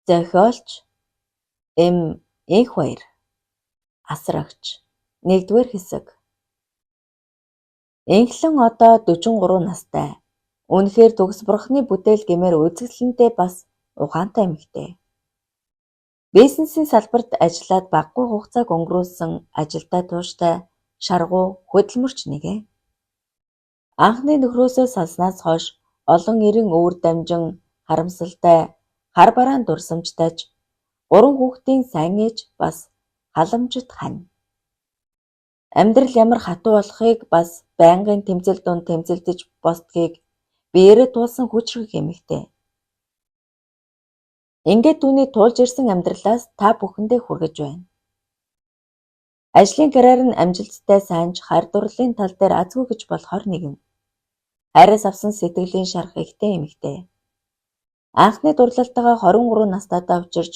Зохиолч М. Энхбаяр. Асрагч. 1-р хэсэг. Энхлэн одоо 43 настай. Үнэхээр төгс бурхны бүтээл гэмээр үзэсгэлэнтэй бас ухаантай эмэгтэй. Бизнесийн салбарт ажиллаад багагүй хугацааг өнгөрүүлсэн ажилдаа тууштай, шаргуу, хөдөлмөрч нэгэн. Анхны нөхрөөсөө салснаас хойш олон эрен өвөр дамжин харамсалтай, хар бараан дурсамжтай ч 3 хүүхдийн сайн ээж бас халамжит хань. Амьдрал ямар хатуу болохыг бас байнгын тэмцэл дунд тэмцэлдэж босдгийг биеэрээ туулсан хүчрхэг эмэгтэй. Ингээд түүний туулж ирсэн амьдралаас та бүхэндээ хүргэж байна. Ажлын карьер нь амжилттай сайн ч хайр дурлалын тал дээр азгүй гэж болохоор нэгэн. Хайраас авсан сэтгэлийн шарх ихтэй эмэгтэй. Анхны дурлалтайгаа 23 настайдаа учирч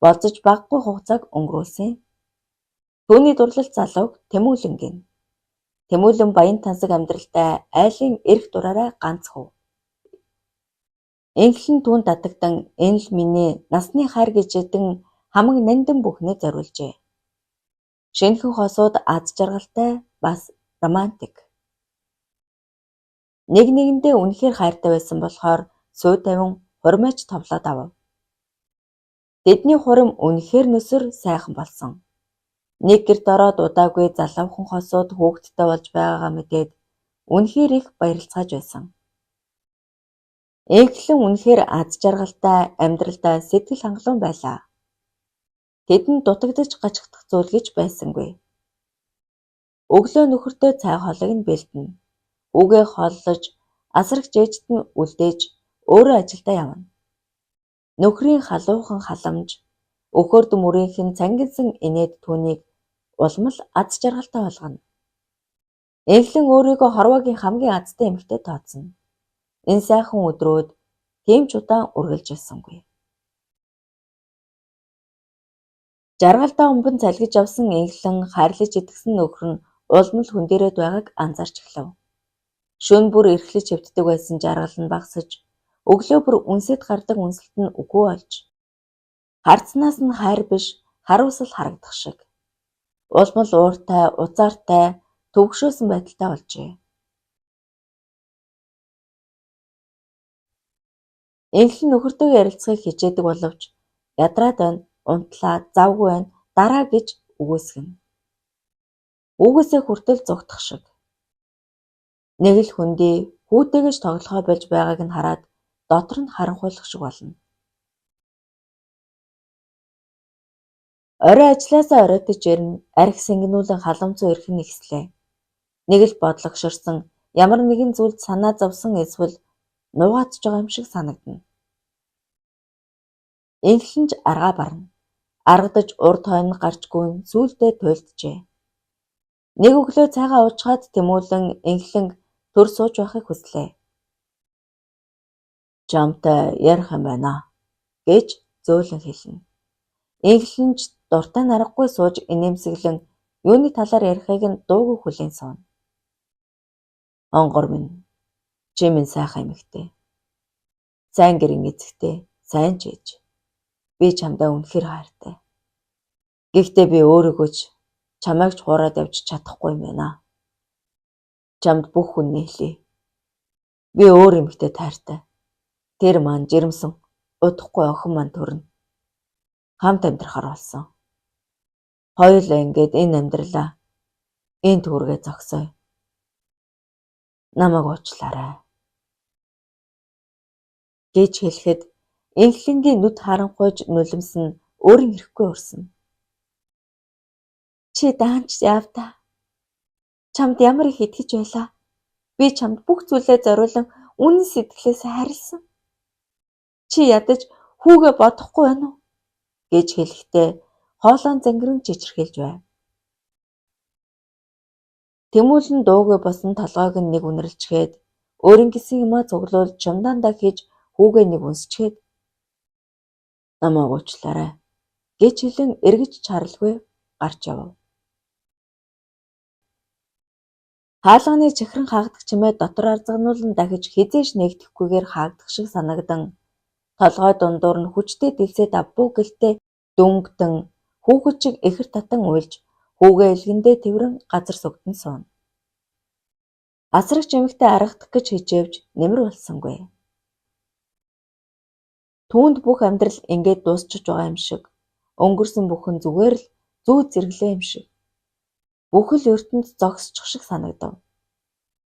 болзож багагүй хугацааг өнгөрүүлсэн. Түүний дурлалт залууг Тэмүүлэн гэнэ. Тэмүүлэн баян тансаг амьдралтай айлын эрх дураараа ганц хүү. Энхлэн түүнд татагдан энэ л миний насны хайр гэж хэдэн хамаг нандин бүхнээ зориулжээ. Шинэхэн хосууд аз жаргалтай бас романтик. Нэг нэгэндээ үнэхээр хайртай байсан болохоор сүй тавин хурмаач товлоод авав. Тэдний хурим үнэхээр нүсэр сайхан болсон. Нэг гэрт ороод удаагүй залуухан хосууд хүүхэдтэй болж байгаагаа мэдээд үнэхээр их баярлацгааж байсан. Энхлэн үнэхээр аз жаргалтай амьдралдаа сэтгэл хангалуун байлаа. Тэдэнд дутагдаж гачигдах зүйл гэж байсангүй. Өглөө нөхөртөө цай хоолыг нь бэлдэнэ. Хүүгээ хооллож, асрагч ээжид нь үлдээж өөрөө ажилдаа явна. Нөхрийн халуухан халамж, өхөрд мөрийнх нь цангинсан инээд түүнийг улам л аз жаргалтай болгоно. Энхлэн өөрийгөө хорвоогийн хамгийн азтай эмэгтэй тооцоно. Энэ сайхан өдрүүд тийм ч удаан үргэлжилсэнгүй. Жаргалдаа өмбөн цалгиж авсан Энхлэн хайрлаж итгэсэн нөхөр нь улам л хөндийрөөд байгааг анзаарч эхлэв. Шөнө бүр эрхлэж хэвтдэг байсан жаргал нь багасаж, өглөө бүр үнсэд гардаг үнсэлт нь үгүй болж, харцнаас нь хайр биш хариусал харагдах шиг. Улам л ууртай, уцаартай, төвөгшөөсөн байдалтай болжээ. Энхлэн нөхөртөө ярилцахыг хичээдэг боловч ядраад байна, унтлаа, завгүй байна, дараа гэж үгүйсгэнэ. Үгүйсээ хүртэл зугтах шиг. Нэг л хөндий хүүтэйгээ ч тоглохоо болж байгааг нь хараад дотор нь харанхуйлах шиг болно. Орой ажлаасаа оройтож ирнэ, архи сэнгэнүүлэн халамцуу ирэх нь ихслээ. Нэг л бодлогоширсон, ямар нэгэн зүйлд санаа зовсон эсвэл нуугаадж байгаа юм шиг санагдана. Энхлэн ч аргаа барна. Аргадаж урд хойно гарч гүн сүүлдээ туйлджээ. Нэг өглөө цайгаа уучгаад Тэмүүлэн Энхлэнг төр сууж байхыг хүслээ. Чамтай ярих юм байна гэж зөөлөн хэлнэ. Энхлэн ч дуртай нь аргагүй сууж инээмсэглэн юуны талаар ярихыг нь дуугүй хүлээн сууна. Онгор минь, чи минь сайхан эмэгтэй. Сайн гэрийн эзэгтэй, сайн ч ээж. Би чамдаа үнэхээр хайртай. Гэхдээ би өөрийгөө ч чамайг ч хуураад явж чадахгүй юм байна. Чамд бүх үнэнээ хэлье. Би өөр эмэгтэй тайртай. Тэр маань жирэмсэн, удахгүй охин маань төрнө. Хамт амьдрахаар болсон. Хоёулаа ингээд энэ амьдралаа энэ түүргээ зогсооё. Намайг уучлаарай гэж хэлэхэд Энхлэнгийн нүд харанхуйж нулимс нь өөрийн эрхгүй өрснө. Чи даанч яав та? Чамд ямар их итгэж байлаа? Би чамд бүх зүйлээ зориулан үнэн сэтгэлээсээ хайрласан. Чи ядаж хүүгээ бодохгүй байна уу? Гэж хэлэхдээ хоолойн зангиран чичирхийлж байв. Тэмүүлэн дуугүй босон толгойг нь нэг үнэрлэчхээд өөрийн гэсэн юмаа цуглуулж чемодаандаа хийж хүүгээ нэг үнсчхээд намайг уучлаарай гэж хэлэн эргэж чаралгүй гарч явав. Хаалганы чихрэн хаагдах чимээ дотор арзагнуулан дахиж хэзээ ч нээгдэхгүйгээр хаагдах шиг санагдан Толгой дундуур нь хүчтэй дэлсээд авбуу гэлтэй дүнгдэн хүүхэд шиг ихэр татан уйлж хүүгээ элгэндээ тэврэн газар сүгдэн сууна. Асрагч эмэгтэй аргадах гэж хичээвч нэмэр болсонгүй. Түүнд бүх амьдрал ингээд дуусчихж байгаа юм шиг, өнгөрсөн бүхэн зүгээр л зүүд зэрэглээ юм шиг. Бүхэл ертөнц зогсчих шиг санагдав.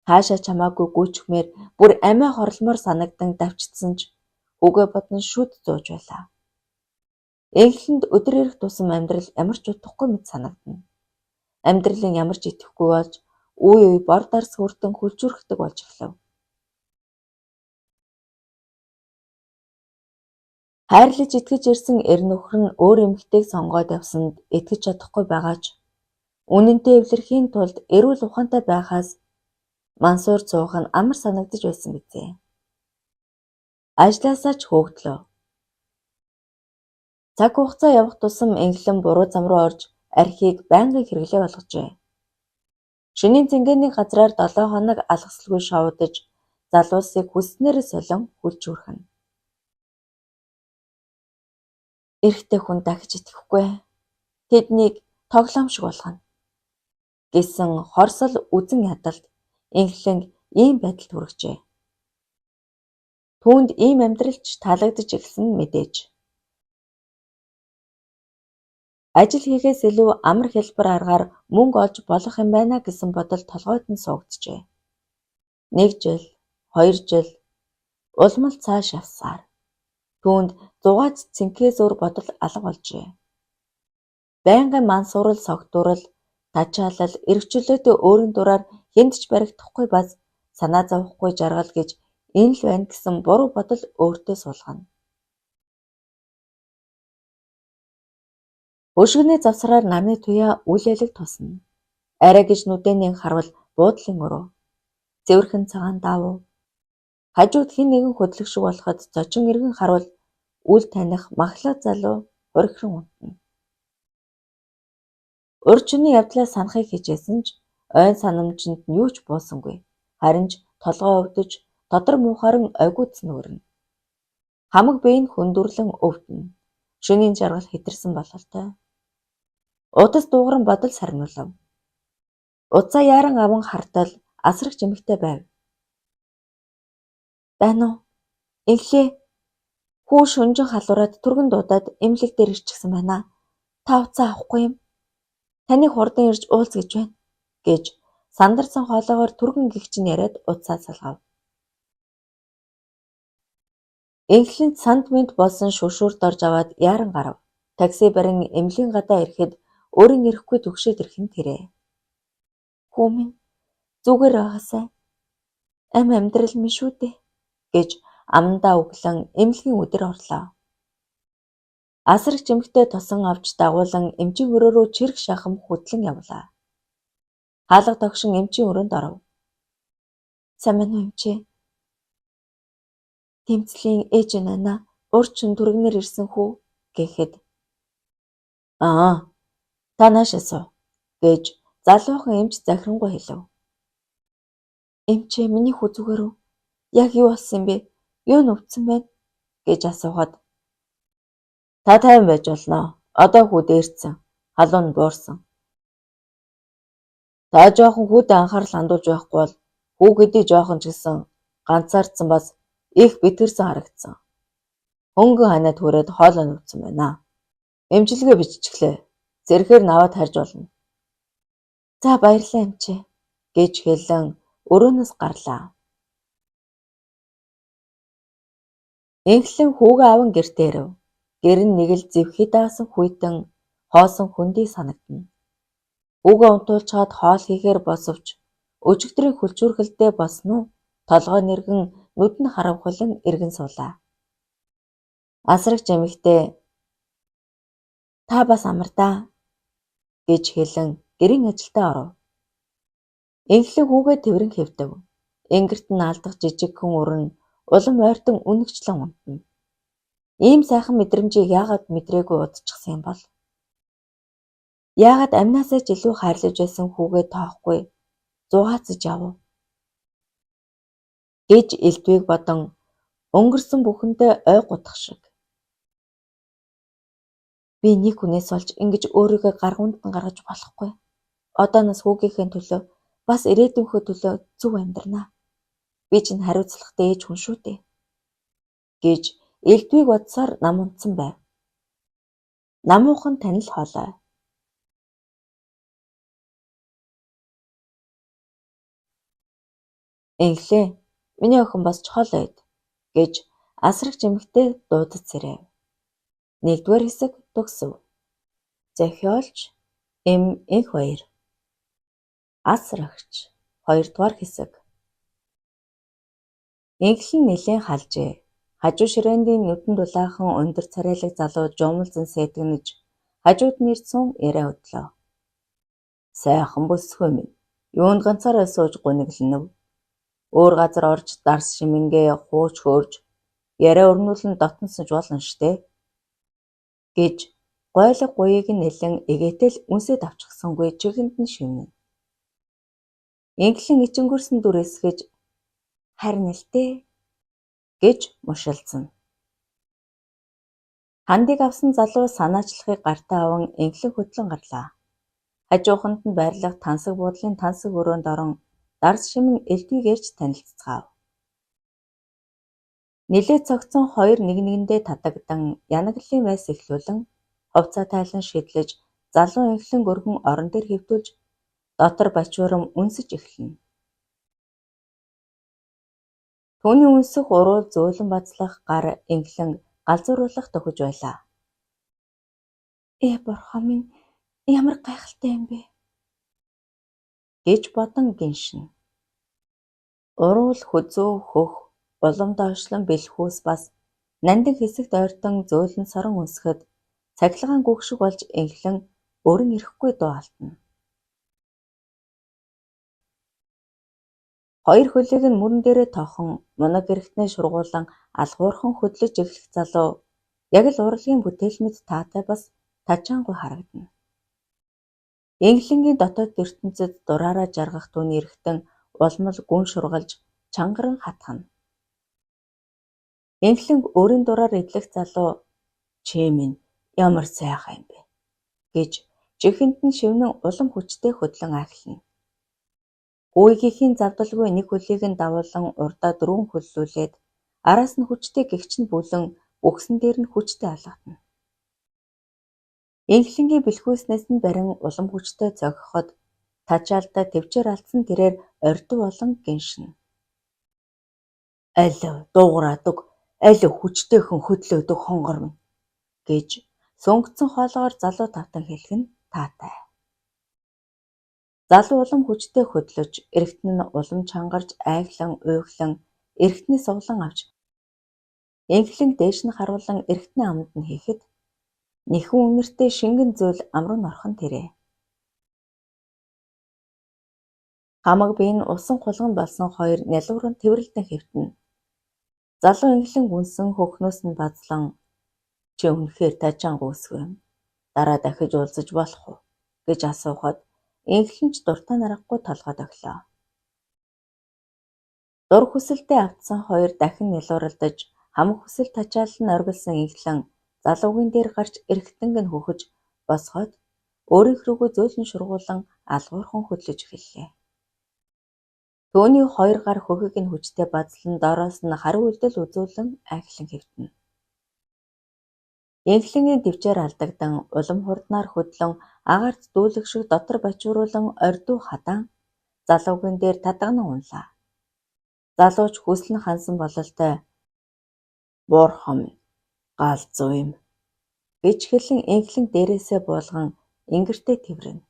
Хаашаа чамаагүй гүйчихмээр бүр амиа хорломоор санагдан давчдсан ч хүүгээ бодон шүд зууж байлаа. Энхлэнд өдөр ирэх тусам амьдрал ямар ч утгагүй мэт санагдана. Амьдралын ямар ч идэвхгүй болж үе үе бор дарс хүртэн хөлжүүрхдэг болж эхлэв. Хайрлаж итгэж ирсэн эр нөхөр нь өөр эмэгтэйг сонгоод явсанд итгэж чадахгүй байгаа ч үнэнтэй эвлэрэхийн тулд эрүүл ухаантай байхаас Мансуур цуух нь амар санагдаж байсан гэзээ. Ажлаасаа ч хөөгдлөө. Цаг хугацаа явах тусам Энхлэн буруу зам руу орж архийг байнгын хэрэглээ болгожээ. Шөнийн цэнгэний газраар 7 хоног алгасалгүй шовдож, залуусыг хүсснээрээ солин хөлжүүрхэнэ. Эрэгтэй хүн дахиж итгэхгүй. Тэднийг тоглоом шиг болгоно гэсэн хорсол үзэн ядалт Энхлэн ийм байдалд хүргэжээ. Түүнд ийм амьдрал ч таалагдаж эхэлсэн нь мэдээж. Ажил хийхээс илүү амар хялбар аргаар мөнгө олж болох юм байна гэсэн бодол толгойд нь суугджээ. 1 жил, 2 жил улам л цааш явсаар түүнд зугаач цэнхээс өөр бодол алга болжээ. Байнгын мансуурал, согтуурал, тачаалал, эрхчлөөтэй өөрийн дураар хэнд ч баригдахгүй бас санаа зовхгүй жаргал гэж энэ л байна гэсэн буруу бодол өөртөө суулгана. Өшгөний завсраар намын туяа үл элэг тусна. Арай гэж нүдэнийн харвал буудлын өрөө. Цэвэрхэн цагаан даавуу. Хажууд хэн нэгэн хөдлөх шиг болоход зочин эргэн харвал үл таних махлага залуу хурхиран унтана. Урд шөнийн явдлаа санахыг хичээсэн ч ойн санамжинд нь юу ч буусангүй. Харин ч толгой өвдөж тодор муухайран ойгүйц нүрнэ. Хамаг бие нь хөндүрлэн өвдөнө. Шөнийн жаргал хэтэрсэн бололтой. Утас дуугаран бодол сарниулав. Утсаа яаран аван хартал асрагч эмэгтэй байв. Байна уу? Инглээ. Хүү шүнжин халуураад түргэн дуудаад эмнэлэг дээр ирчихсэн байна. Та утсаа авахгүй юм? Таныг хурдан ирж уулз гэж байна гэж сандарсан хоолойгоор түргэн гэгч нь яриад утсаа салгав. Энхлэнд санд мэнд болсон шүршүүрт орж аваад яаран гарав. Такси барин эмнэлгийн гадаа ирэхэд өөрийн ирэхгүй түгшээд ирэх нь тэрээ. Хүү минь зүгээр байгаасай. Ам амьдрал минь шүү дээ гэж амандаа өглөн эмнэлгийн үдэр орлоо. Асрагч эмэгтэй тосон авч дагуулан эмчийн өрөө рүү чирэг шахам хөдлөн явлаа. Хаалга догшин эмчийн өрөөнд оров. Сайн байна уу эмчээ? Тэмцлийн ээж нана урд чинь түргэнээр ирсэн хүү гэхэд аа та наашаа суу гэж залуухан эмч захирангуй хэлэв. Эмчээ миний хүү зүгээр үү? Яг юу болсон юм бэ? Юу нь өвдсөн байна? Гэж асуухад та тайван байж болно. Одоо хүү дээрцсэн. Халуун нь буурсан. Та жоохон хүүдээ анхаарал хандуулж байхгүй бол хүү хэдий жоохон ч гэсэн ганцаардсан бас их бэтгэрсэн харагдсан. Хөнгөн ханаад хүрээд хоолой нүцсэн байна. Эмчилгээ биччихлээ. Зэрэхээр наваад харж болно. За баярлалаа эмчээ гэж хэлэн өрөөнөөс гарлаа. Энхлэн хүүгээ аван гэртээ ирэв. Гэр нь нэг л зэвхий даасан хүйтэн хоосон хөндий санагдана. Хүүгээ унтуулчхаад хоол хийхээр босовч өчигдрийн хөлчүүрхэлдээ болсон уу толгой нэргэн нүд нь харанхуйлан эргэн суулаа. Асрагч эмэгтэй та бас амардаа гэж хэлэн гэрийн ажилдаа оров. Энхлэн хүүгээ тэврэн хэвтэв. Энгэрт нь алдах жижигхэн үр нь улам ойртон үнэгчлэн унтана. Ийм сайхан мэдрэмжийг яагаад мэдрээгүй удчихсан юм бол? Яагаад аминаасаа ч илүү хайрлаж байсан хүүгээ тоохгүй зугаацаж явав гэж элдвийг бодон Өнгөрсөн бүхэндээ ой гутах шиг. Би нэг хүнээс олж ингэж өөрийгөө гаргуунд нь гаргаж болохгүй. Одооноос хүүгийнхээ төлөө бас ирээдүйнхөө төлөө зөв амьдрана. Би чинь хариуцлагатай ээж хүн шүү дээ, гэж Элдвийг бодсоор нам унтсан байв. Намуухан танил хоолой. Энхлээ, миний охин босч хоолоо ид, гэж асрагч эмэгтэй дуудаж сэрэв. Нэгдүгээр хэсэг төгсөв. Зохиолч Эм Энхбаяр. Асрагч хоёрдугаар хэсэг. Энхлэн нэлээн халжээ. Хажуу ширээндийн нүдэн дулаахан өндөр царайлаг залуу жуумалзан сэтгэнэж хажууд нь ирж суун яриа хөдлөө. Сайхан бүсгүй минь. Юунд ганцаараа сууж гуниглана вэ? Өөр газар орж дарс шимэнгээ хууч хөөрж яриа өрнүүлэн дотносож болно штэ, гэж гойлог гуйыг нь нэлэн эгээтэл үнсээд авчихсангүй чихэнд нь шивнэ. Энхлэн ичингөрсөн дүр эсгэж харин л дээ гэж мушилцана. Хандыг авсан залуу санаачлахыг гартаа аван Энхлэн хөдлөн гарлаа. Хажууханд нь байрлах тансаг буудлын тансаг өрөөнд орон дарс шимэн Элдвийг ярьж танилцгаав. Нэлээд цогцсон хоёр нэг нэгэндээ татагдан янаглалын майс эхлүүлэн хувцаа тайлан шидлэж залуу Энхлэн өргөн орон дээр хэвтүүлж дотор бачуурам үнсэж эхэлнэ. Түүний үнсэх уруул зөөлөн базлах гар Энхлэн галзууруулах төхөж байлаа. Ээ бурхан минь, ямар гайхалтай юм бэ, гэж бодон гиншинэ. Уруул хүзүү хөх улам доошлон бэлхүүс бас нандин хэсэгт ойртон зөөлөн сорон үнсэхэд цахилгаан гүөх шиг болж Энхлэн өрн ирэхгүй дуу алтна. Хоёр хөлийг нь мөрөн дээрээ тоохон мунаг эргэтнээ шургуулан алгуурхан хөдлөж эхлэх залуу яг л урлагийн бүтээл мэт таатай бас тажаангүй харагдана. Энхлэнгийн дотоод ертөнцөд дураараа жаргах түүний эргэтэн улмал гүн шургалж чангаран хатгана. Энхлэнг өөрийн дураар эдлэх залуу чи минь ямар сайхан юм бэ, гэж чихэнд нь шивнэн улам хүчтэй хөдлөн ахилна. Гүйгийнхийн завдалгүй нэг хөлийг нь давуулан урдаа дөрвөн хөллүүлээд араас нь хүчтэй гэгч нь бүлэн үхсэн дээр нь хүчтэй алгадна. Энхлэнгийн бэлхүүснээс нь барин улам хүчтэй цохиход тачаалдаа тэвчээр алдсан тэрээр ордив болон гиншинэ. Аль дуугараадаг, аль хүчтэйхэн хөдлөөдөг хонгор минь, гэж сөнгөцсөн хоолоогоор залуу тавтан хэлэх нь таатай. Залуу улам хүчтэй хөдлөж, эргэтэн нь улам чангарч айглан уйглан эргэтний суглан авч Энхлэнг дээш нь харуулан эргэтний аманд нь хийхэд нэхэн үнэртэй шингэн зүйл ам руу нь орох нь тэрээ. Хамаг бие нь усан хулгана болсон хоёр нялууран тэврэлдэн хэвтэнэ. Залуу Энхлэнг үнсэн хөхнөөс нь базлан чи үнэхээр тажаангүй өсгөө юм. Дараа дахиж уулзаж болох уу, гэж асуухад Энхлэн ч дуртай нь аргагүй толгой дохилоо. Дур хүсэлдээ автсан хоёр дахин нялууралдаж хамаг хүсэл тачаал нь оргилсон Энхлэн залуугийн дээр гарч эргэтэнг нь хөхөж босгоод өөрийнх рүүгээ зөөлөн шургуулан алгуурхан хөдлөж эхэллээ. Түүний хоёр гар хөхийг нь хүчтэй базлан доороос нь хариу үйлдэл үзүүлэн айхлан хэвтэнэ. Энхлэнгийн тэвчээр алдагдан улам хурднаар хөдлөн агаарт дүүлэг шиг дотор бачууруулан ордуу хадаан залуугийн дээр тадагнан унлаа. Залуу ч хүсэл нь хансан бололтой бурхан минь галзуу юм, гэж хэлэн Энхлэн дээрээсээ буулган ингэртээ тэврэнэ.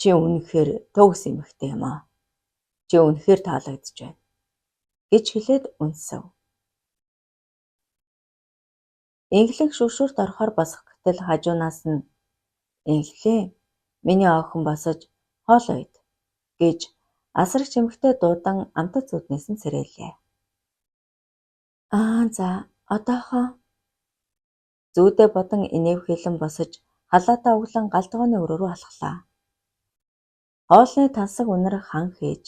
Чи үнэхээр төгс эмэгтэй юм аа. Чи үнэхээр таалагдаж байна, гэж хэлээд үнсэв. Энхлэнг шүршүрт орохоор босох гэтэл хажуунаас нь Энхлээ, миний охин босож хоолоо ид, гэж асрагч эмэгтэй дуудан амтад зүүднээс нь сэрээлээ. Аа за одоохоо зүүдээ бодон инээвхийлэн босож халаатаа углан гал тогооны өрөө рүү алхлаа. Хоолны тансаг үнэр хан хийж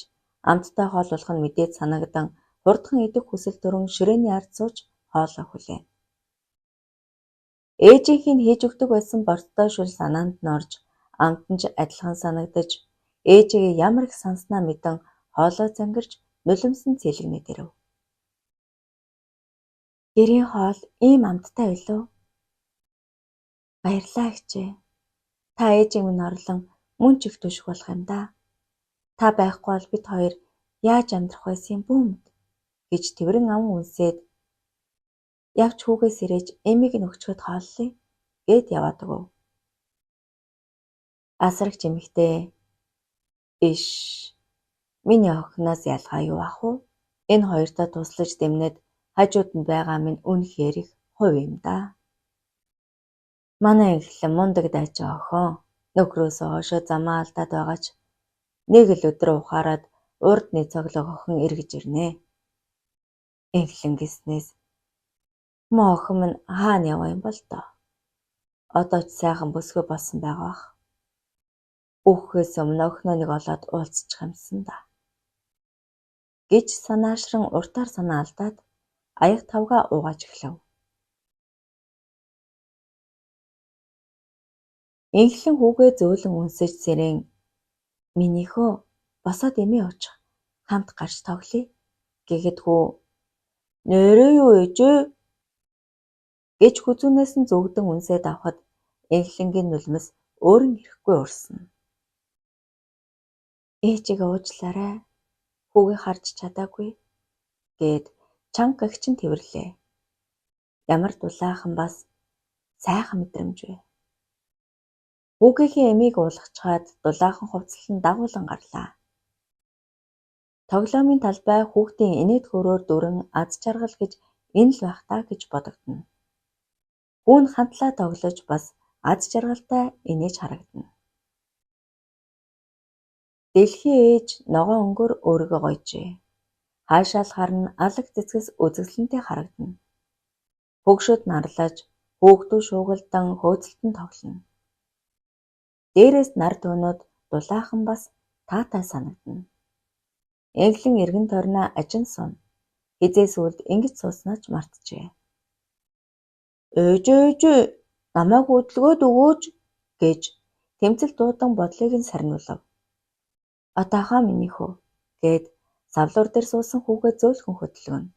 амттай хоол болох нь мэдээд санагдан хурдхан идэх хүсэл төрөн ширээний ард сууж хоолоо хүлээнэ. Ээжийнх нь хийж өгдөг байсан борцтой шөл санаанд нь орж, амт нь ч адилхан санагдаж, ээжигээ ямар их санаснаа мэдэн хоолоо зангирч нулимс нь цэлэгнээд ирэв. Гэрийн хоол ийм амттай билүү? Баярлалаа эгчээ. Та ээжийг минь орлон мөн ч их түшиг болох юм даа. Та байхгүй бол бид хоёр яаж амьдрах байсан юм бүү мэд гэж тэврэн ам үнсээд явж хүүгээ сэрээж эмийг нь өгчхөөд хооллоё гээд яваад өгөв. Асрагч эмэгтэй иш миний охиноос ялгаа юу ах вэ? Энэ хоёртоо туслаж дэмнээд хажууд нь байгаа минь үнэхээр их хувь юм даа. Манай энхлэн мундаг дайчин охин нөхрөөсөө хойшоо замаа алдаад байгаа ч нэг л өдөр ухаарад урдны цоглог охин эргэж ирнэ. Энхлэн гиснээс муу охин минь хаана яваа юм бол доо. Одоо ч сайхан бүсгүй болсон байгаа бах. Үхэхээс өмнө охиноо нэг олоод уулзчих юмсан да гэж санаашран уртаар санаа алдаад аяг тавгаа угааж эхлэв. Энхлэн хүүгээ зөөлөн үнсэж сэрэн минийхөө босоод эмээ уучих хамт гарч тоглоё гэхэд хүү нэрээ юу ээжээ гэж хүзүүнээс нь зөөгдөн үнсээд авахад Энхлэнгийн нулимс өөрөн ирэхгүй урсна. Ээжигээ уучлаарай. Хүүгээ харж чадаагүй гээд чанга гагчин тэвэрлээ. Ямар дулаахан бас сайхан мэдрэмж вэ. Хүүгийнхээ эмийг уулгачхаад дулаахан хувцаслан дагуулан гарлаа. Тоглоомын талбай хүүхдийн инээд хөөрөөр дүүрэн аз жаргал гэж энэ л байх даа гэж бодогдоно. Хүү нь хамтлаа тоглож бас аз жаргалтай инээж харагдана. Дэлхийн ээж ногоон өнгөөр өөрийгөө гойжээ. Хаашаа л харна алаг цэцгээс үзэсгэлэнтэй харагдана. Хөгшөд нарлаж, хүүхдүүд шуугилдан хөөцөлдөн тоглоно. Дээрээс нар түүнүүд дулаахан бас таатай санагдана. Энхлэн эргэн тойрноо ажин сууна. Хэзээ сүүлд ингэж сууснаа ч мартжээ. Ээжээ ээжээ намайг хөдөлгөөд өгөөч гэж тэмцэл дуудан бодлыг нь сарниулав. Одоохоо миний хүү гээд савлуур дээр суусан хүүгээ зөөлхөн хөдөлгөнө.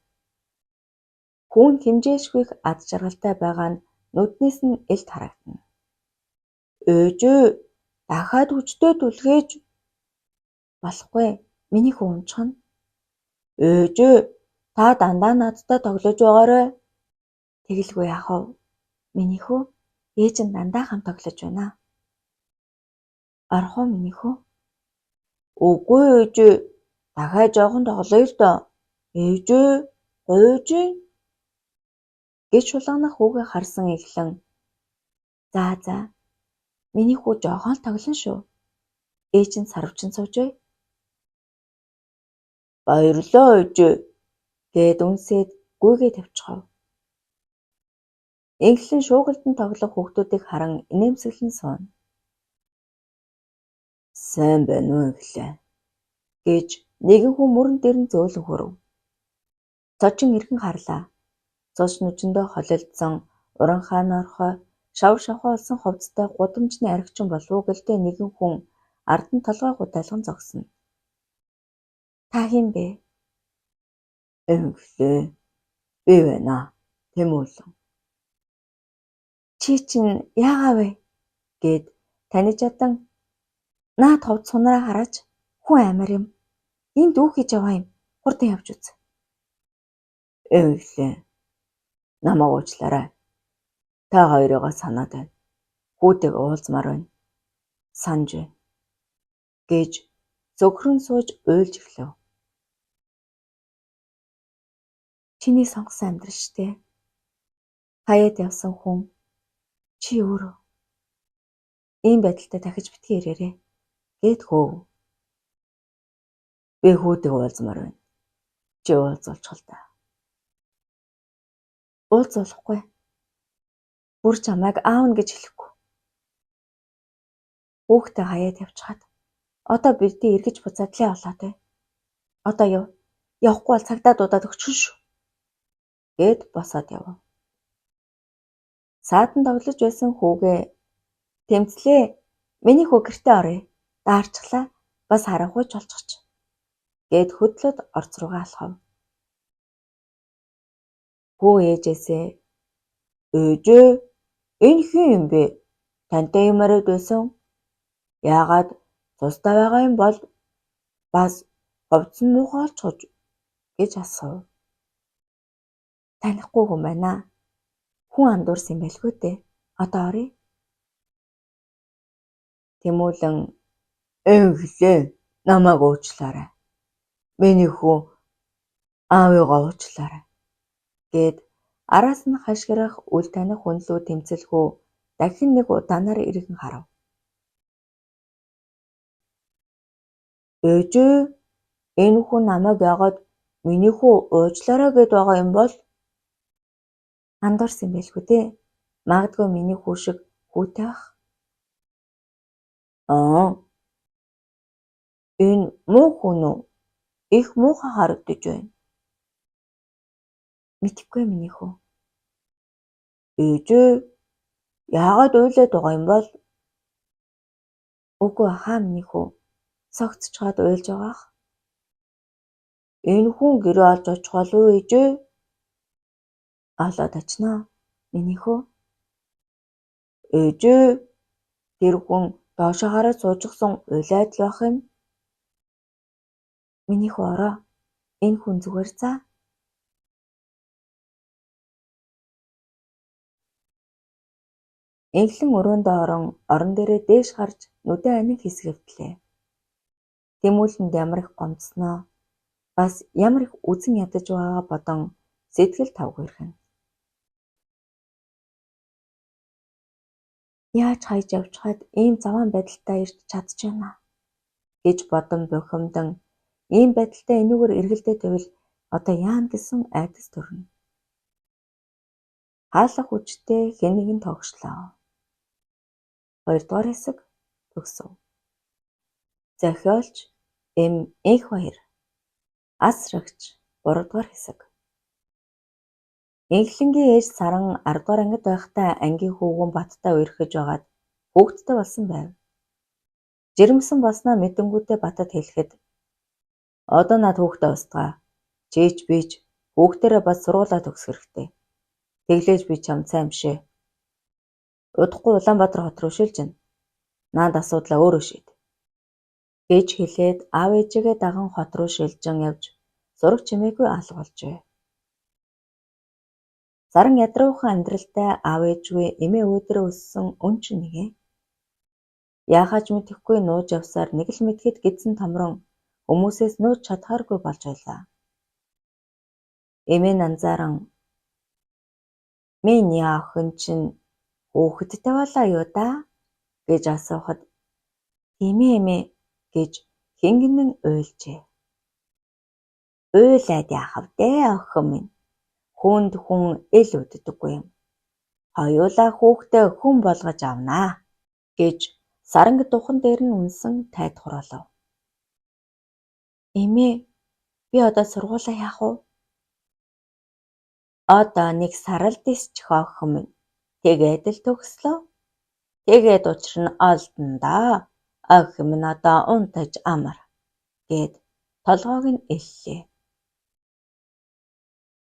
Хүү нь хэмжээлшгүй их аз жаргалтай байгаа нь нүднээс нь элт харагдана. Ээжээ дахиад хүчтэй түлхээч. Болохгүй миний хүү унчихна. Ээжээ та дандаа надтай тоглож байгаарай. Тэгэлгүй яах вэ? Миний хүү ээж нь дандаа хамт тоглож байна. Орох уу миний хүү? Үгүй ээжээ дахиад жоохон тоглоё л доо. Ээжээ гуйж байна гэж шулганах хүүгээ харсан Энхлэн за за миний хүү жоохон л тоглоно шүү. Ээж нь сарвчин сууж бай. Баярлалаа ээжээ гээд үнсээд гүйгээ тавьчихав. Энхлэн шуугилдан тоглох хүүхдүүдийг харан инээмсэглэн сууна. Сайн байна уу Энхлэн гэж нэгэн хүн мөрөн дээр нь зөөлөн хөрөв. Цочин эргэн харлаа. Цус нүжиндээ холилдсон уранхай норхой шав шавхай болсон хувцастай гудамжны архичин болов уу гэлтэй нэгэн хүн ард нь толгой гутайлган зогсно. Та хэн бэ? Энхлэн би байна. Тэмүүлэн. Чи чинь яагаа вэ? Гэд таних чадан наад хувцас сунараа хараач хүн аймаар юм. Энд юу хийж яваа юм? Хурдан явж үз. Энхлэн намайг уучлаарай. Та хоёрыгоо санаад байна. Хүүтэйгээ уулзмаар байна. Санаж байна гэж цөхрөн сууж уйлж эхлэв. Чиний сонгосон амьдрал штэ. Хаяад явсан хүн чи өөрөө. Ийм байдалтай дахиж битгий ирээрэй гээд хөөв. Би хүүтэйгээ уулзмаар байна. Чи уулзуулчих л даа. Уулзуулахгүй. Бүр чамайг аавна гэж хэлэхгүй. Хүүхдээ хаяад явчихад одоо бидээ эргэж буцаад лээ болоод бай. Одоо яв. Явахгүй бол цагдаа дуудаад өгчихнө шүү гээд босоод явав. Саадан тоглож байсан хүүгээ "Тэмцлээ. Миний хүү гэртээ оръё. Даарчлаа. Бас харанхуй ч олчихож" гээд хөдлөөд орц руугаа алхав. Хүү ээжээсээ "Ээжээ, энэ хэн юм бэ? Тантай юм яриад байсан? Яагаад цустай байгаа юм бол бас хувцас нь муухай олчихож" гэж асуув. Танихгүй хүн байна. Хүн андуурсан юм байлгүй дээ. Одоо оръё. Тэмүүлэн "Энхлээ, намайг уучлаарай. Миний хүү аавыгаа уучлаарай" гээд араас нь хашгирах үл таних хүн лүү тэмцэл хүү дахин нэг удаанаар эргэн харав. "Ээжээ, энэ хүн намайг яагаад миний хүү уучлаарай гээд байгаа юм бол?" Андуурсан юм байлгүй дээ. Магадгүй миний хүү шиг хүүтэй байх. Аа. Энэ муу хүн үү? Их муухай харагдаж байна. Мэдэхгүй миний хүү. Ээжээ, яагаад уйлаад байгаа юм бол? Үгүй хаа миний хүү. Согцчоод уйлж байгаа ах. Энэ хүн гэрээ олж очих болов уу ээжээ? Олоод очно. Миний хүү. Ээжээ, тэр хүн доошоо хараад суучихсан уйлаад л байх юм. Миний хүү ороо. Энэ хүн зүгээр заа. Энхлэн өрөөндөө орон орон дээрээ дээш харж нүдээ анин хэсгэвтлээ. Тэмүүлэнд ямар их гомдсоноо бас ямар их үзэн ядаж байгаагаа бодон сэтгэл тавгүй иргэнэ. Яаж хаяж явчихад ийм заваан байдалтай ирж чадаж байна гэж бодон бухимдан ийм байдалтай энүүгээр эргэлдээд байвал одоо яана гэсэн айдас төрнө. Хаалга хүчтэй хэн нэгэн тогшлоо. Хоёрдугаар хэсэг төгсөв. Зохиолч М. Энхбаяр. Асрагч 3 дугаар хэсэг. Энхлэнгийн ээж Саран 10 дугаар ангид байхдаа ангийн хөвгүүн Баттай үерхэж байгаад хүүхэдтэй болсон байв. Жирэмсэн болсноо мэдэнгүүтээ Батад хэлэхэд "Одоо над хүүхдээ устгаа. Чи ч би ч хүүхдээрээ бас сургуулиа төгсөх хэрэгтэй. Тэглээж би чамд сайн бишээ. Удахгүй Улаанбаатар хот руу шилжинэ. Наад асуудлаа өөрөө шийд" гэж хэлээд аав ээжийгээ даган хот руу шилжин явж зураг чимээгүй алга болжээ. Саран ядруухан амьдралтай аав ээжгүй эмээ өвөө өссөн өнчин нэгэн. Яахаа ч мэдэхгүй нууж явсаар нэг л мэдэхэд гэдсэн томрон хүмүүсээс нууж чадхааргүй болж байлаа. Эмээ нь анзааран "Миний охин чинь хүүхэдтэй болоо юу даа?" гэж асуухад "Тийм ээ эмээ" гэж хингэнэн уйлжээ. "Уйлаад яах вэ охин минь? Хүнд хүн эл үддэггүй юм. Хоёулаа хүүхдээ хүн болгож авнаа" гэж Саранг духан дээр нь үнсэн тайтгаруулав. "Эмээ, би одоо сургуулиа яах вэ?" "Одоо нэг сар л дисчих охин минь. Тэгээд л төгслөө. Тэгээд учир нь олдоно доо. Охин минь одоо унтаж амар" гээд толгойг нь эллээ.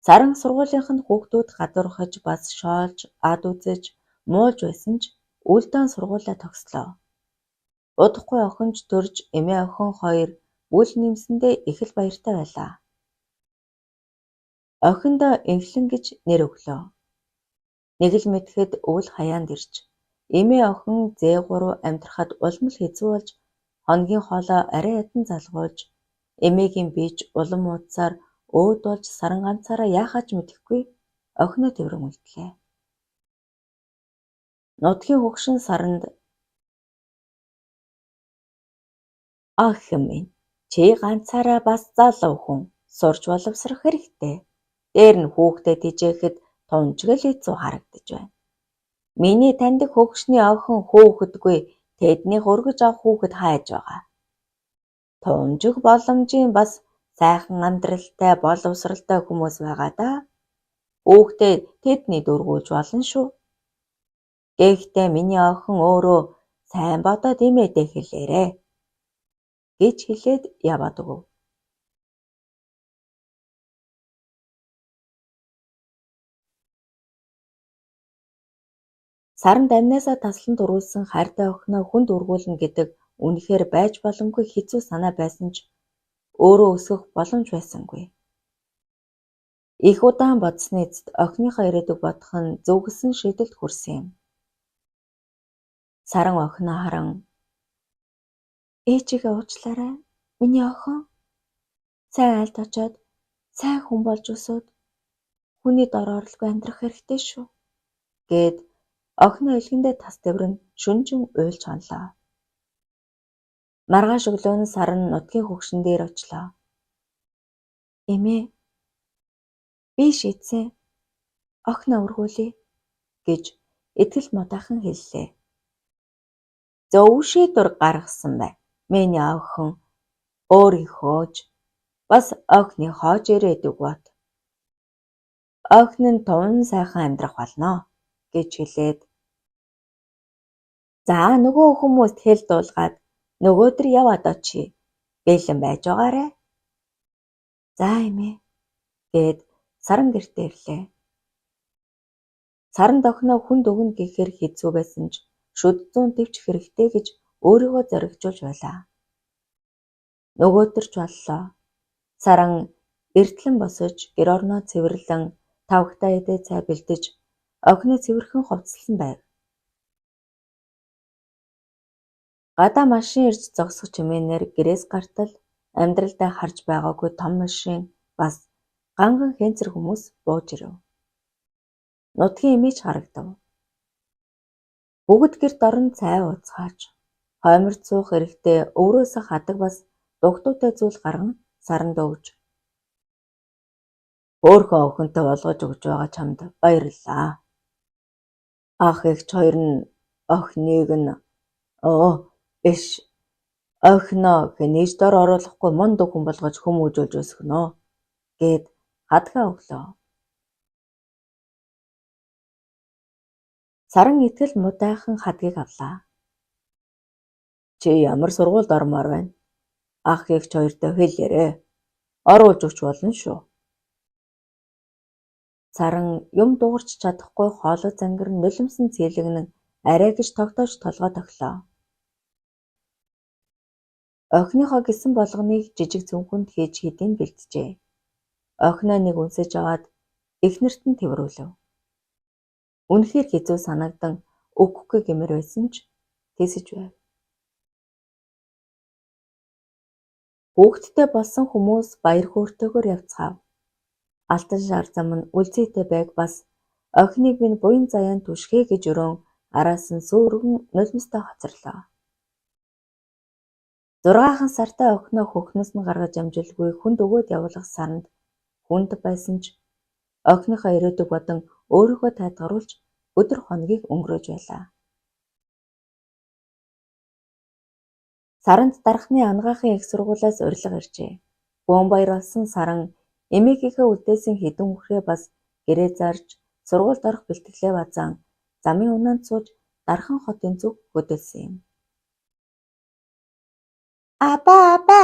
Саран сургуулийнх нь хүүхдүүд гадуурхаж бас шоолж, ад үзэж, муулж байсан ч Үлдэн сургуулиа төгслөө. Удахгүй охин ч төрж эмээ охин хоёр бүл нэмсэндээ их л баяртай байлаа. Охиндоо Энхлэн гэж нэр өглөө. Нэг л мэдэхэд өвөл хаяанд ирж, эмээ охин зээ гурав амьдрахад улам л хэцүү болж хоногийн хоолоо арай ядан залгуулж, эмээгийн бие ч улам муудсаар өөд болж саран ганцаараа яахаа ч мэдэхгүй охиноо тэврэн үлдлээ. Нутгийн хөгшин саранд "Охин минь, чи ганцаараа бас залуу хүн сурч боловсрох хэрэгтэй. Дээр нь хүүхдээ тэжээхэд тунчгал хэцүү харагдаж байна. Миний таньдаг хөгшний охин хүүхэдгүй тэднийх өргөж авах хүүхэд хайж байгаа. Тунжиг боломжийн бас Сайхан амьдралтай, боловсролтой хүмүүс байгаа даа. Хүүхдээ тэдний дөргүүлж болно шүү. Гэхдээ миний охин өөрөө сайн бодоод эмээдээ хэлээрэй гэж хэлээд яваад өгөв. Саранд аминаасаа таслан түрүүлсэн хайртай охиноо хүнд өргүүлнэ гэдэг үнэхээр байж боломгүй хэцүү санаа байсан ч өөрөө өсгөх боломж байсангүй. Их удаан бодсоны эцэст охиныхоо ирээдүйг бодох нь зөв гэсэн шийдэлд хүрсэн юм. Саран охиноо харан "Ээжийгээ уучлаарай. Миний охин сайн айлд очоод сайн хүн болж өсөөд хүний дор оролгүй амьдрах хэрэгтэй шүү" гээд охиноо элгэндээ тас тэврэн шөнөжин уйлж хонолоо. Маргааш өглөө нь Саран нутгийн хөгшин дээр очлоо. "Эмээ, би шийдсэн. Охиноо өргүүлье" гэж итгэл муутайхан хэллээ. "Зөв шийдвэр гаргасан байна. Миний охин өөрийнхөө ч бас охиныхоо ч ирээдүйг бод. Охин нь тун сайхан амьдрах болно" гэж хэлээд "За нөгөө хүмүүст хэл дуулгаад нөгөөдөр яваад очъё. Бэлэн байж байгаарай." "За эмээ" гээд Саран гэртээ ирлээ. Саранд охиноо хүнд өгнө гэхээр хэцүү байсан ч шүд зуун тэвчих хэрэгтэй гэж өөрийгөө зоригжуулж байлаа. Нөгөөдөр ч боллоо. Саран эртлэн босож гэр орноо цэвэрлэн тавхтай эдээ цай бэлдэж охиноо цэвэрхэн хувцаслан байв. Гадаа машин ирж зогсох чимээнээр гэрээс гартал амьдралдаа харж байгаагүй том машин бас ганган хэнцэр хүмүүс бууж ирэв. Нутгийн эмээ ч харагдав. Бүгд гэрт орон цай ууцгаач. Хойморт суух эрэгтэй өврөөсөө хадаг бас дугтуйтай зүйл гарган саранд өгж "Хөөрхөн охинтой болгож өгч байгаа чамд баярлалаа. Ах эгч хоёр нь охиныг нь биш охиноо хэний ч дор оруулахгүй мундаг хүн болгож хүмүүжүүлж өсгөнө" гээд хадгаа өглөө. Саран итгэл муутайхан хадгийг авлаа. "Чи ямар сургуульд ормоор байна? Ах эгч хоёртой хэлээрэй. Оруулж өгч болно шүү." Саран юм дуугарч чадахгүй хоолой зангир нулимсан цэлэгнэн арай гэж тогтоож толгой тохилоо. Охиныхоо гэсэн болгоныг жижиг цүнхэнд хийж хэдийн бэлджээ. Охиноо нэг үнсэж аваад эхнэрт нь тэврүүлэв. Үнэхээр хэцүү санагдан өгөхгүй гэмээр байсан ч тэсэж байв. Хүүхэдтэй болсон хүмүүс баяр хөөртэйгээр явцгаав. Алтан шар зам нь үлзийтэй байг бас охиныг минь буян заяан түшгэ гэж өрөөн араас нь сөөргөн нулимстай хоцорлоо. 6 сартай охиноо хөхнөөс нь гаргаж амжилгүй хүнд өгөөд явуулах саранд хүнд байсан ч охиныхоо ирээдүйг бодон өөрийгөө тайтгаруулж өдөр хоногийг өнгөрөөж байлаа. Саранд дархны анагаахын их сургуулиас урилга иржээ. Бөөн баяр болсон Саран эмээгийнхээ үлдээсэн хэдэн үхрээ бас гэрээ зарж сургуульд орох бэлтгэлээ базаан замын унаанд сууж Дархан хотын зүг хөдөлсөн юм. "Аба аба."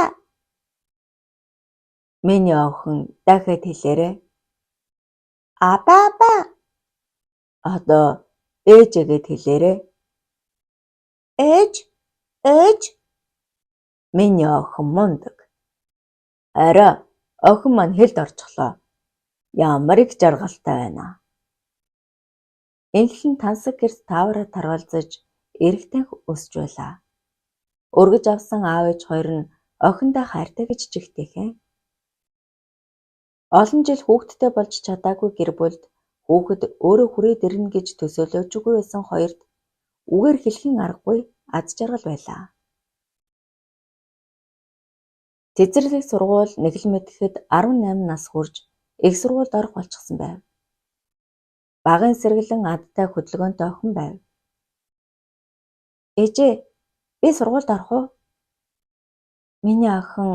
Миний охин дахиад хэлээрэй. "Аба аба." Одоо ээжээгээд хэлээрэй. "Ээж ээж." Миний охин мундаг. Арай охин маань хэлд орчихлоо. Ямар их жаргалтай байна. Энхлэн тансаг гэрт таавраа тарвалзаж эрэг танхи өсөж байлаа. Өргөж авсан аав ээж хоёр нь охиндоо хайртай гэж чигтэйхэн. Олон жил хүүхэдтэй болж чадаагүй гэр бүлд хүүхэд өөрөө хүрээд ирнэ гэж төсөөлөөчгүй байсан хоёрт үгээр хэлэхийн аргагүй аз жаргал байлаа. Цэцэрлэг сургууль нэглэн мэдэхэд 18 нас хүрч их сургуульд орох болчихсон байв. Багын сэргэлэн адтай хөдөлгөөнтэй охин байв. "Ээжээ, би сургуульд орох уу?" Миний охин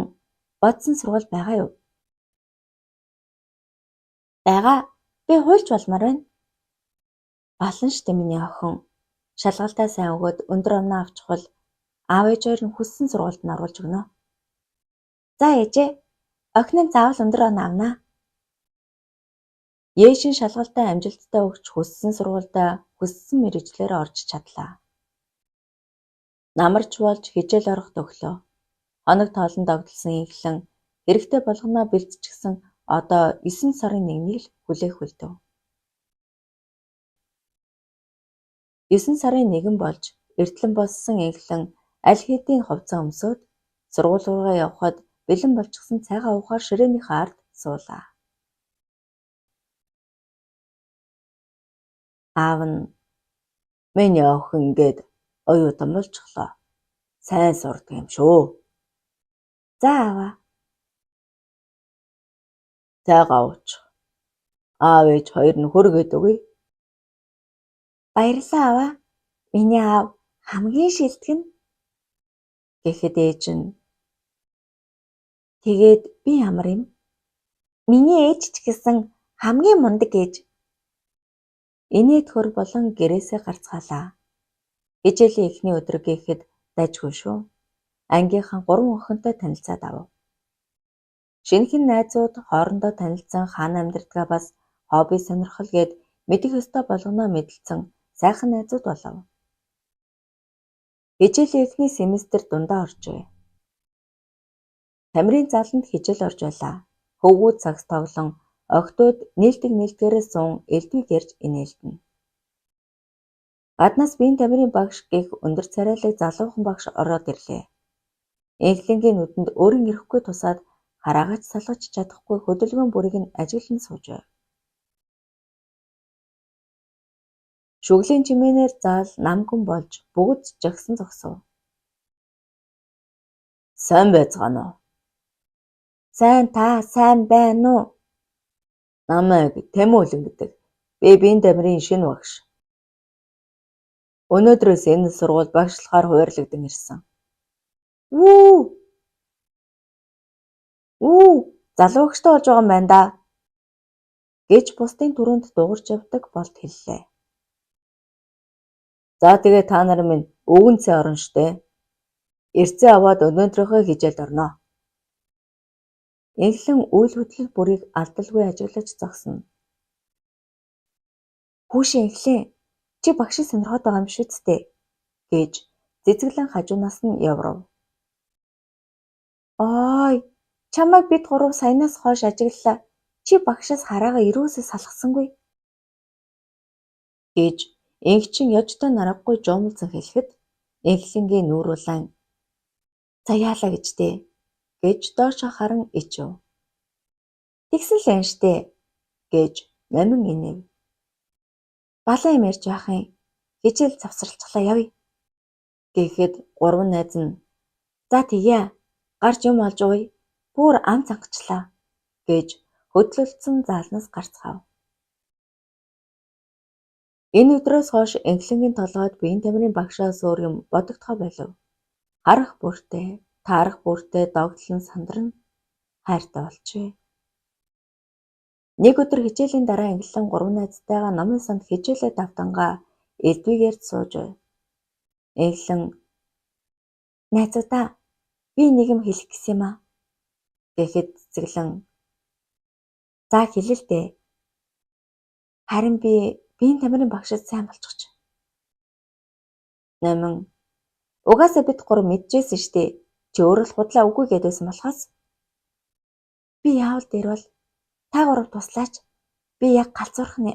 Бодсон сургууль байгаа юу? Байгаа. Би хуульч болмоор байна. Болно штэ миний охин. Шалгалтаа сайн өгөөд өндөр оноо авчихвал аав ээж хоёр нь хүссэн сургуульд нь оруулж өгнө. За ээжээ. Охин нь заавал өндөр оноо авна аа. Ээшин шалгалтаа амжилттай өгч хүссэн сургуульдаа хүссэн мэргэжлээрээ орж чадлаа. Намарч болж хичээл орох төглөө. Хоног тоолон догдолсон Энхлэн хэрэгтэй болгоноо бэлдчихсэн одоо 9 сарын 1-нийг л хүлээх үлдэв. 9 сарын 1 болж эртлэн боссон Энхлэн аль хэдийн хувцас өмсөөд сургууль руугаа явхад бэлэн болчихсон цайгаа уухаар ширээнийхээ ард суулаа. Аав нь миний охин ингээд оюутан болчихлоо. Сайн сурдаг юм шүү. За ааваа. Цайгаа уучих. Аав ээж хоёр нь хөргээд өгье. Баярлалаа ааваа. Миний аав хамгийн шилдэг нь гэхэд ээж нь тэгээд би ямар юм? Миний ээж ч гэсэн хамгийн мундаг ээж. Инээд хөр болон гэрээсээ гарцгаалаа. Хичээлийн эхний өдөр гэхэд дажгүй шүү. Ангийнхан 3 охинтой танилцаад авав. Шинэхэн найзууд хоорондоо танилцсан хаана амьдардгаа бас хобби сонирхол гээд мэдэх ёстой болгоноо мэдэлцэн сайхан найзууд болов. Хичээлийн эхний семестр дундаа оржээ. Тамирын зааланд хичээл орж байлаа. Хөвгүүд сагс тоглон охидууд нийлдэг нийлдгээрээ суун элдвийг ярьж инээлдэнэ. Гаднаас биеийн тамирын багш гэх өндөр царайлаг залуухан багш ороод ирлээ. Энхлэнгийн нүдэнд өөрийн ирэхгүй тусаад хараагаа ч салгаж чадахгүй хөдөлгөөн бүрийг нь ажиглан сууж байв. Шүглийн чимээнээр заал намгүн болж бүгд жагсан зогсов. Сайн байцгаана уу? Сайн та сайн байна уу? Намайг Тэмүүлэн гэдэг. Би биеийн тамирын шинэ багш. Өнөөдрөөс энэ сургуульд багшлахаар хуваарлагдсан ирсэн. Вүү! Үү, залуу багштай болж байгаа юм байна даа гэж бусдын түрүүнд дуугарч явдаг болд хэллээ. За тэгээ та нар минь өвгөн цай орно штэ. Эрцээ аваад өнөөдрийнхөө хичээлд орно. Энхлэн үйл хөдлөл бүрийг алдалгүй ажиглаж зогсоно. Хүүшээ Энхлэн, чи багшийг сонирхоод байгаа юм биш үст дээ гэж цэцэглэн хажуунаас нь яврав. Ой, чамайг бид гурав саянаас хойш ажиглалаа. Чи багшаас хараагаа ерөөсөө салгасангүй гэж Энхчин ёжтой наргагүй жуумалзан хэлэхэд Энхлэнгийн нүүр улаан за яалаа гэж дээ гэж доошоо харан ичв. Тэгсэн л юм штэ гэж номин инээв. Балан юм ярьж байх юм. Хичээл завсарлацглаа явъя гэхэд гурван найз нь за тэгье гарч юм олж ууя. Бүр ам цангажлаа гэж хөдлөлдсөн заалнаас гарцгаав. Энэ өдрөөс хойш Энхлэнгийн толгойд биеийн тамирын багшаас өөр юм бодогдохоо болив. Харах бүртээ, таарах бүртээ догдлон сандарна, хайртай болжээ. Нэг өдөр хичээлийн дараа Энхлэн гурван найзтайгаа номын санд хичээлээ давтангаа элдвийг ярьж сууж байв. Энхлэн найзуудаа би нэг юм хэлэх гэсэн юм аа гэхэд цэцэглэн за хэлээ л дээ. Харин би биеийн тамирын багшид сайн болчихож. Номин угаасаа бид гурав мэдчихсэн штэ. Чи өөрөө л худлаа үгүй гээд байсан болохоос. Би яавал дээр бол та гурав туслаач. Би яг галзуурах нэ.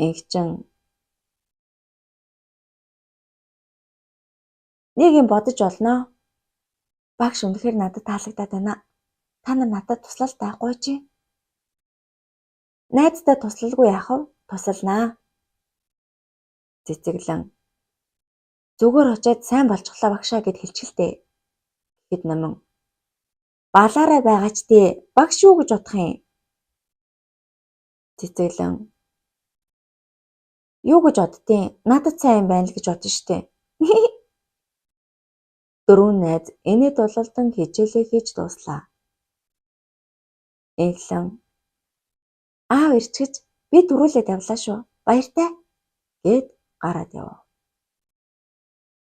Энхчин нэг юм бодож олноо. Багш үнэхээр надад таалагдаад байна. Та нар надад туслал таахгүй чи. Найздаа туслалгүй яах вэ? Тусалнаа. Цэцэглэн зүгээр очиад сайн болчихлоо багшаа гэд хэлчихэл дээ. Гэхэд номин балаараа байгаач дээ. Багш юу гэж бодох юм? Цэцэглэн юу гэж боддیں۔ Надад сайн юм байна л гэж бодно штэ. Дөрвөн найз инээд улалдан хичээлээ хийж дууслаа. Энхлэн "Аав ирчихэж би түрүүлээд явлаа шүү. Баяртай" гээд гараад явав.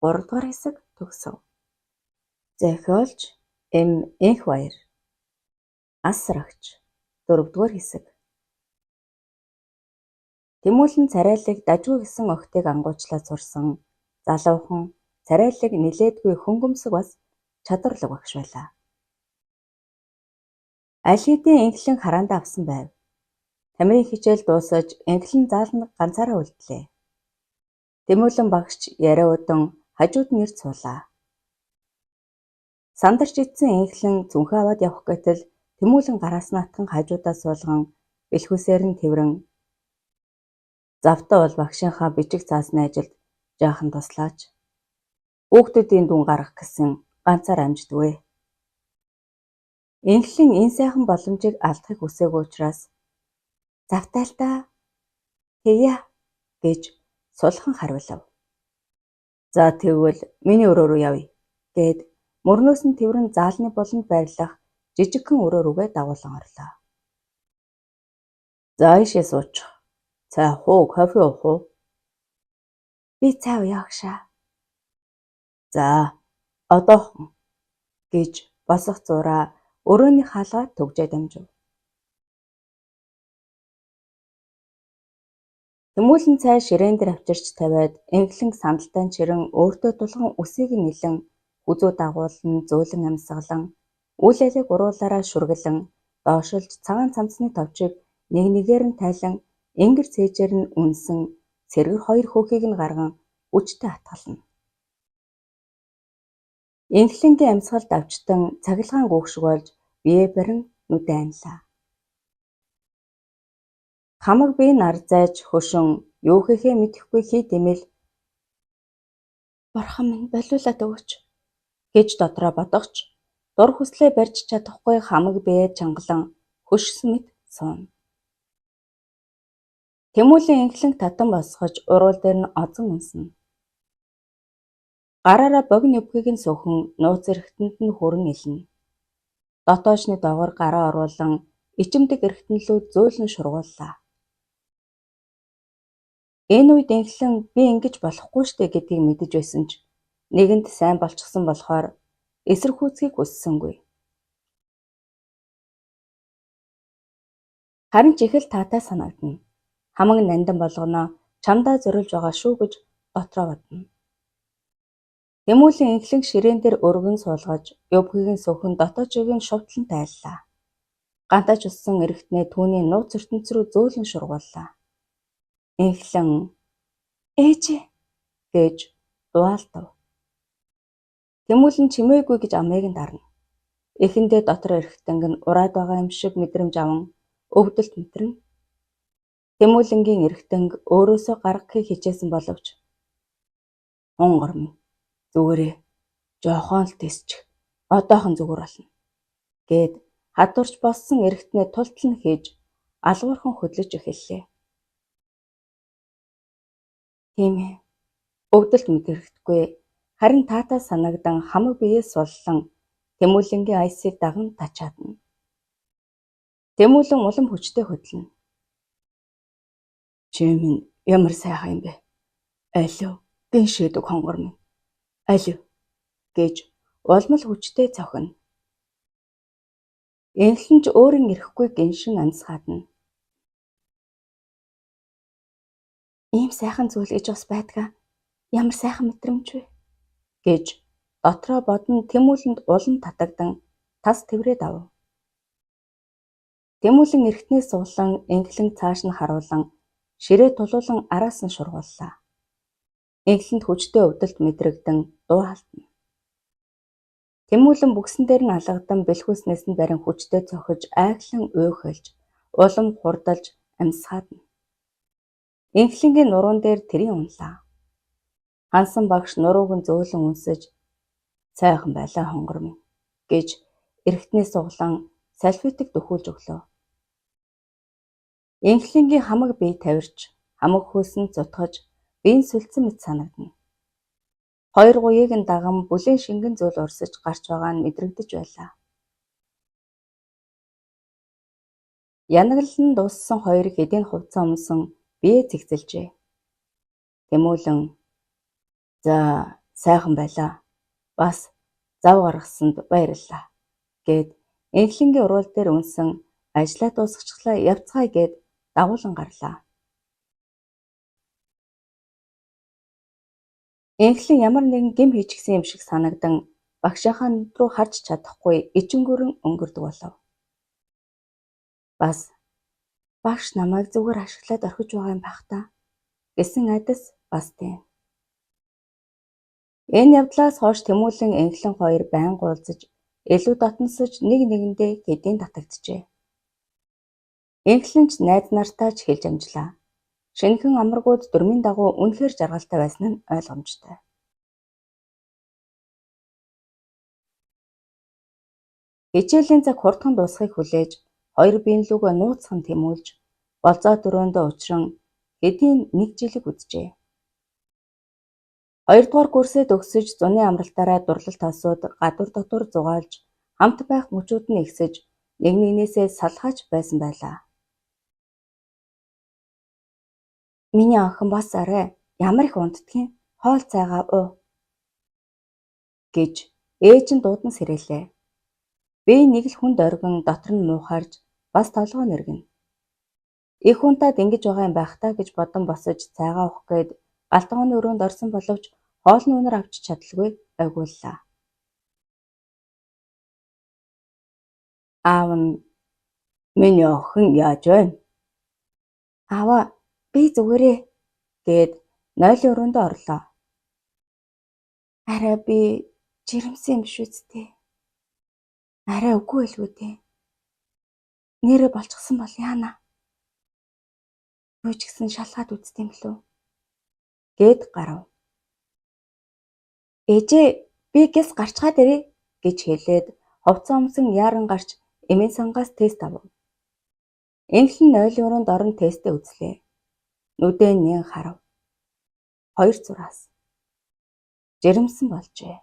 Гуравдугаар хэсэг төгсөв. Зохиолч М. Энхбаяр. Асрагч. Дөрөвдүгээр хэсэг. Тэмүүлэн царайлаг дажгүй гэсэн охидыг ангуучлаад сурсан залуухан царайлаг нэлээдгүй хөнгөмсөг бас чадварлаг багш байлаа. Аль хэдийн Энхлэн хараандаа авсан байв. Тамирын хичээл дуусаж Энхлэн зааланд ганцаараа үлдлээ. Тэмүүлэн багш яриа удан хажууд нь ирж суулаа. Сандарч идсэн Энхлэн цүнхээ аваад явах гэтэл Тэмүүлэн гараас нь атхан хажуудаа суулган бэлхүүсээр нь тэврэн "Завтай бол багшийнхаа бичиг цаасны ажилд жаахан туслаач. Хүүхдүүдийн дүн гаргах гэсэн ганцаар амждаггүй." Энхлэн энэ сайхан боломжийг алдахыг хүсээгүй учраас "Завтай л даа. Тэгье" гэж сулхан хариулав. "За тэгвэл миний өрөө рүү явъя" гээд мөрнөөс нь тэврэн заалны буланд байрлах жижигхэн өрөө рүүгээ дагуулан орлоо. "За ийшээ суучих. Цай авах уу, кофе уух уу?" "Би цай ууя багшаа." "За одоохон" гэж босох зуураа өрөөний хаалгаа түгжээ дамжив. Тэмүүлэн цай ширээн дээр авчирч тавиад Энхлэн сандалтай чирэн өөртөө тулган үсийг нь илэн хүзүү дагуулан зөөлөн амьсгалан үл алийг уруулаараа шүргэлэн доошилж цагаан цамцны товчийг нэг нэгээр нь тайлан энгэр цээжээр нь үнсэн сэргэр хоёр хөөхийг нь гарган хүчтэй атгална. Энхлэнгийн амьсгал давчтан цахилгаан гүөх шиг болж биеэ барин нүдээ анилаа. Хамаг бие нар зайж хөшин юу хийхээ мэдэхгүй хий дэмэл "Бурхан минь болиулаад өгөөч" гэж дотроо бодох ч дур хүслээ барьж чадахгүй хамаг биеэ чангалан хөшсөн мэт сууна. Тэмүүлэн Энхлэнг татан босгож уруул дээр нь озон үнснэ. Гараараа богино өвгийг нь сөхөн нууц эрхтэнд нь хүрэн элнэ. Дотоошны доогуур гараа оруулан ичимдэг эрхтэн лүү зөөлөн шургууллаа. Энэ үед Энхлэн би ингэж болохгүй штэ гэдгийг мэдэж байсан ч нэгэнт сайн болчихсон болохоор эсэргүүцэхийг хүссэнгүй. Харин ч их л таатай санагдана. Хамаг нандин болгоноо чамдаа зориулж байгаа шүү гэж дотроо бодно. Тэмүүлэн Энхлэнг ширээн дээр өргөн суулгаж, өвгийг нь сөхөн дотоочийг нь шувтлан тайллаа. Гантайч уссан эрхтнээ түүний нууц ертөнц рүү зөөлөн шургууллаа. Энхлэн "Ээжээ" гэж дуаалтав. Тэмүүлэн чимээгүй гэж амыг нь дарна. Эхэндээ дотор эрхтэнг нь ураад байгаа юм шиг мэдрэмж аван өвдөлт мэтрэнэ. Тэмүүлэнгийн эрхтэнг өөрөөсөө гаргахыг хичээсэн боловч "Хонгор минь зүгээрээ жохоон л тэсчих. Одоохон зүгээр болно" гээд хадуурч болсон эрхтнээ тултал нь хийж алгуурхан хөдлөж эхэллээ. Тийм ээ. Өвдөлт мэдрэхгүй харин таатай санагдан хамаг биеэ суллан Тэмүүлэнгийн аясыг даган тачаадна. Тэмүүлэн улам хүчтэй хөдлөнө. "Чи минь ямар сайхан юм бэ? Алив гин шийдэг хонгор минь. Алив" гэж улам л хүчтэй цохино. Энхлэн ч өөрийн эрэхгүй гиншин амьсгаадна. "Ийм сайхан зүйл гэж бас байдаг аа. Ямар сайхан мэдрэмж вэ?" гэж дотроо бодон Тэмүүлэнд улам татагдан тас тэврээд авав. Тэмүүлэн эрхтнээ суглан Энхлэнг цааш нь харуулан ширээ тулуулан араас нь шургууллаа. Энхлэнд хүчтэй өвдөлт мэдрэгдэн дуу алдна. Тэмүүлэн бүксэн дээр нь алгадан бэлхүүснээс нь барин хүчтэй цохиж айхлан уйхалж улам хурдалж амьсгаадна. Энхлэнгийн нуруун дээр тэрийн унлаа. Хансан багш нурууг нь зөөлөн үнсэж "Сайхан байлаа хонгор минь" гэж эрхтнээ суглан салфетик дөхүүлж өглөө. Энхлэнгийн хамаг бие тавирч, хамаг хөлс нь зутгаж, биеийн сүлдсэн мэт санагдана. Хоёр гуйыг нь даган бүлээн шингэн зүйл урсаж гарч байгаа нь мэдрэгдэж байлаа. Янаглан дууссан хоёр хэдийн хувцас өмсөн биеэ цэгцэлжээ. Тэмүүлэн "За сайхан байлаа. Бас зав гаргасанд баярлалаа" гээд Энхлэнгийн уруул дээр үнсэн ажлаа дуусгачихлаа явцгаая гээд дагуулан гарлаа. Энхлэн ямар нэгэн гэм хийчихсэн юм шиг санагдан багшийнхаа нүд рүү харж чадахгүй ичингүүрэн өнгөрдөг болов. Бас багш намайг зүгээр ашиглаад орхиж байгаа юм байх даа гэсэн айдас бас тийм. Энэ явдлаас хойш Тэмүүлэн Энхлэн хоёр байнга уулзаж илүү дотносож нэг нэгэндээ хэдийн татагджээ. Энхлэн ч найз нартаа ч хэлж амжлаа. Шинэхэн амаргууд дүрмийн дагуу үнэхээр жаргалтай байсан нь ойлгомжтой. Хичээлийн цаг хурдхан дуусахыг хүлээж хоёр биеийн лүүгээ нууцхан тэмүүлж болзоо өрөөндөө учран хэдийн нэг жилиг үзжээ. Хоёрдугаар курсээ төгсөж зуны амралтаараа дурлалт хосууд гадуур дотуур зугаалж хамт байх мөчүүд нь ихсэж нэг нэгнээсээ салхаач байсан байлаа. Миний охин бас арай ямар их унтдгийг хоол цайгаа уу гэж ээж нь дуудан сэрээлээ. Би нэг л хүнд оргин дотор нь муухайрч бас толгой нэргэнэ. Их унтаад ингэж байгаа юм байх даа гэж бодон босож цайгаа уух гээд гал тогооны өрөөнд орсон боловч хоолны үнэр авч чадалгүй ойгууллаа. Аав нь "Миний охин яаж байна?" "Ааваа би зүгээрээ" гээд нойлын өрөөндөө орлоо. "Арай би жирэмсэн юм биш үст дээ. Арай үгүй байлгүй дээ. Нээрээ болчихсон бол яана? Юу ч гэсэн шалгаад үздэг юм билүү?" гээд гарав. "Ээжээ би гэс гарчгаад ирье" гэж хэлээд хувцас өмсөн яаран гарч эмийн сангаас тест авав. Энхлэн нойлын өрөөнд орон тестээ үзлээ. Нүдээ нэн харав. 2 зураас. Жирэмсэн болжээ.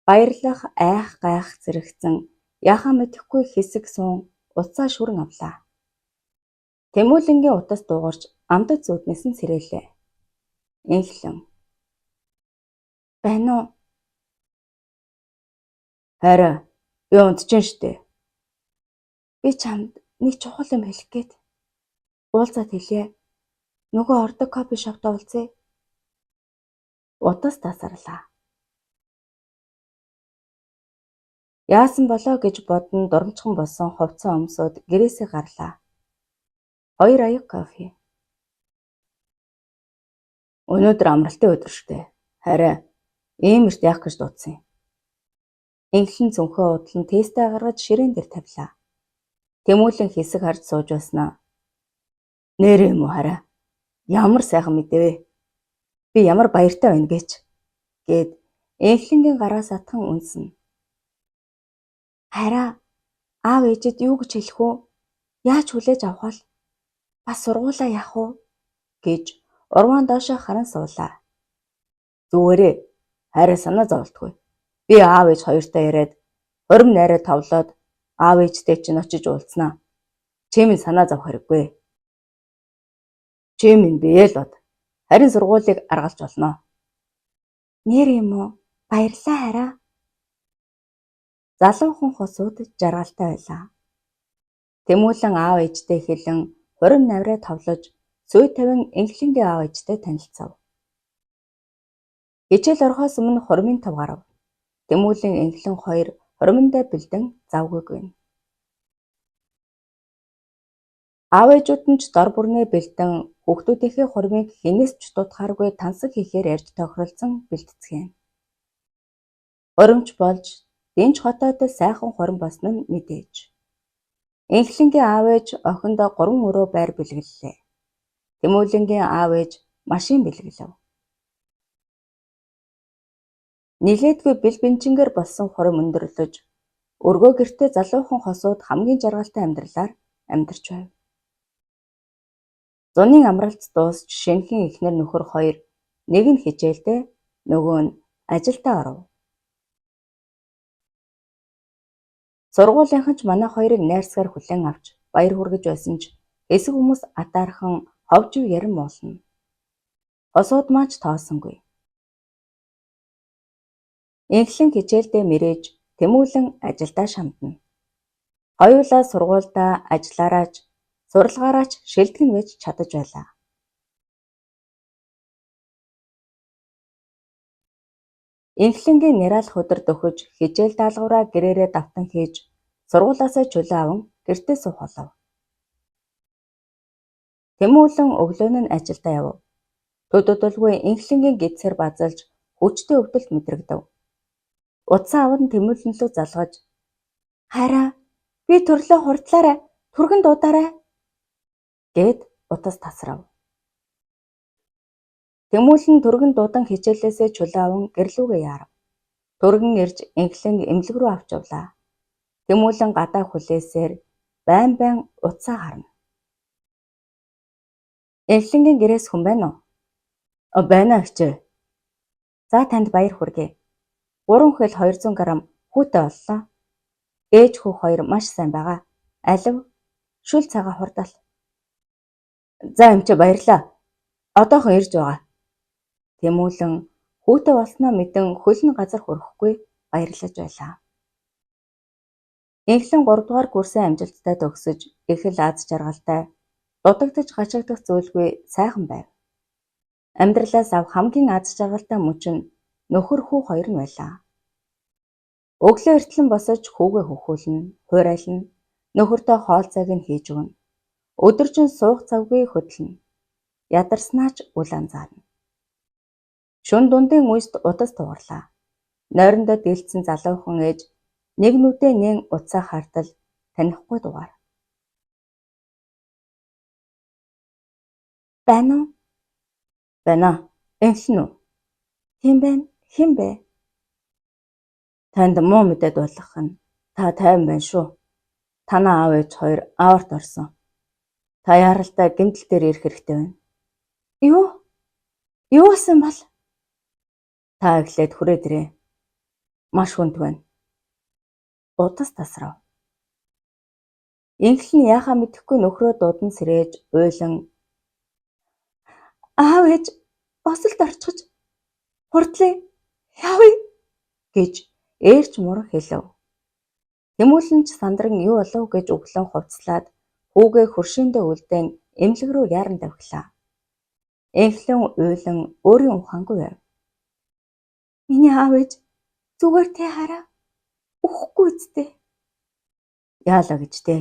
Баярлах, айх, гайх зэрэгцэн яахаа мэдэхгүй хэсэг суун утсаа шүрэн авлаа. Тэмүүлэнгийн утас дуугарч амдад зүүднээс нь сэрээлээ. Энхлэн "Байна уу?" "Хайраа, би унтчихна штэ. Би чамд нэг чухал юм хэлэх гээд. Уулзаад хэлье. Нөгөө ордог кофе шопд уулзъя." Утас тасарлаа. Яасан болоо гэж бодон дурамчхан болсон хувцсаа өмсөөд гэрээсээ гарлаа. 2 аяг кофе. Өнөөдөр амралтын өдөр штэ. Хайраа, ийм эрт яах гэж дуудсан юм? Энхлэн цүнхээ удлан тестээ гаргаж ширээн дээр тавилаа. Тэмүүлэн хэсэг харж сууж байснаа. Нээрээ юм уу хараа? Ямар сайхан мэдээ вэ? Би ямар баяртай байна гэж гээд Энхлэнгийн гараас атхан үнснэ. Хараа, аав ээжэд юу гэж хэлэх үү? Яаж хүлээж авах вэ? Бас сургуулаа яах уу? Гэж урваан доошоо харан суулаа. Зүгээрээ хайраа санаа зоволтгүй. Би аав ээж хоёртоо яриад хурим найраа товлоод аав ээжтэй чинь очиж уулзнаа. Чи минь санаа зовох хэрэггүй. Чи минь бие л бод. Харин сургуулийг аргалж болно. Нэр юм уу? Баярлалаа хараа. Залуухан хосууд жаргалтай байлаа. Тэмүүлэн аав ээжтэй хэлэн хурим навраа товлож зүй тавин Энхлэнгийн аав ээжтэй танилцав. Хичээл орохоос өмнө хурмын тов гарав. Тэмүүлэн Энхлэн хоёр хурминдаа бэлдэн завгүй гэнэ. Аав ээжүүд нь ч дор бүрнээ бэлдэн хүүхдүүдийнхээ хурмыг хэнээс ч дутахааргүй тансаг хийхээр ярьж тохиролцсон бэлтцгээнэ. Хуримч болж Дэнч хотод сайхан хурим болсон нь мэдээж. Энхлэнгийн аав ээж охиндоо 3 өрөө байр бэлэглэлээ. Тэмүүлэнгийн аав ээж машин бэлэглэв. Нилээдгүй бэл бэнчингээр болсон хурим өндөрлөж, өргөө гэртээ залуухан хосууд хамгийн жаргалтай амьдралаар амьдарч байв. Зунын амралт дуусч шинэхэн эхнэр нөхөр хоёр нэг нь хичээлдээ, Нөгөө нь ажилдаа оров. Сургуулийнхан ч манай хоёрыг найрсгаар хүлээн авч баяр хүргэж байсан ч хэсэг хүмүүс атаархан ховжив ярин муулна. Хосууд маань ч тоосонгүй. Энхлэн хичээлдээ мэрэж Тэмүүлэн ажилдаа шамдана. Хоёулаа сургуульдаа ажиллаараа ч сурлагаараа ч шилдэг нь байж чадаж байлаа. Энхлэнгийн нираалах өдөр дөхөж хичээл даалгавраа гэрээрээ давтан хийж сургуулиасаа чөлөө аван гэртээ суух болов. Тэмүүлэн өглөө нь ажилдаа явав. Төд удалгүй Энхлэнгийн гэдсээр базалж хүчтэй өвдөлт мэдрэгдэв. Утсаа аван Тэмүүлэн лүү залгаж "Хайраа, би төрлөө хурдлаарай, түргэн дуудаарай" гээд утас тасрав. Тэмүүлэн түргэн дуудан хичээлээсээ чөлөө аван гэрлүүгээ яарав. Түргэн ирж Энхлэн эмнэлэг рүү авч явлаа. Тэмүүлэн гадаа хүлээсээр байн байн утсаа харна. Энхлэнгийн гэрээс хүн байна уу? Байна эгчээ. За танд баяр хүргэе. 3 хэл 200 г хүүтэй боллоо. Ээж хүү хоёр маш сайн байгаа. Алив шөл цагаа хурдал. За эмчээ баярлалаа. Одоохон ирж байгаа. Тэмүүлэн хүүтэй болсноо мэдэн хөл нь газар хүрэхгүй баярлаж байлаа. Энхлэн 3 дугаар курсээ амжилттай төгсөж их л аз жаргалтай дутагдаж гачигдах зүйлгүй сайхан байв. Амьдралаас авах хамгийн аз жаргалтай мөч нь нөхөр хүү хоёр нь байлаа. Өглөө эртлэн босож хүүгээ хөхүүлнэ, хуурайлна, нөхөртөө хоол цайг нь хийж өгнө. Өдөржин суух завгүй хөдөлнө. Ядарснаа ч үл анзаарна. Шөнө дундын үест утас дуугарлаа. Нойрондоо дийлдсэн залуухан ээж нэг нүдээ нээн утсаа хартал танихгүй дугаар. Байна уу? Байна. Энхлэн үү? Тийм байна. Хэн бэ? Танд муу мэдээ дуулгах нь та тайван байна шүү. Танай аав ээж хоёр аварт орсон. Та яаралтай гэмтэл дээр ирэх хэрэгтэй байна. Юу? Юу болсон бол? Та эхлээд хүрээд ирээ. Маш хүнд байна. Утас тасрав. Энхлэн яахаа мэдэхгүй нөхрөө дуудан сэрээж уйлан аав ээж осолд орчихож хурдлаа явъя гэж ээрч муран хэлэв. Тэмүүлэн ч сандран юу болов гэж өглөн хувцаслаад хүүгээ хөршиндөө үлдээн эмнэлэг рүү яаран давхилаа. Энхлэн уйлан өөрийн ухаангүй байв. Миний аав ээж зүгээр тэ хараа үхэхгүй үсттэй. Яалаа гэж тэ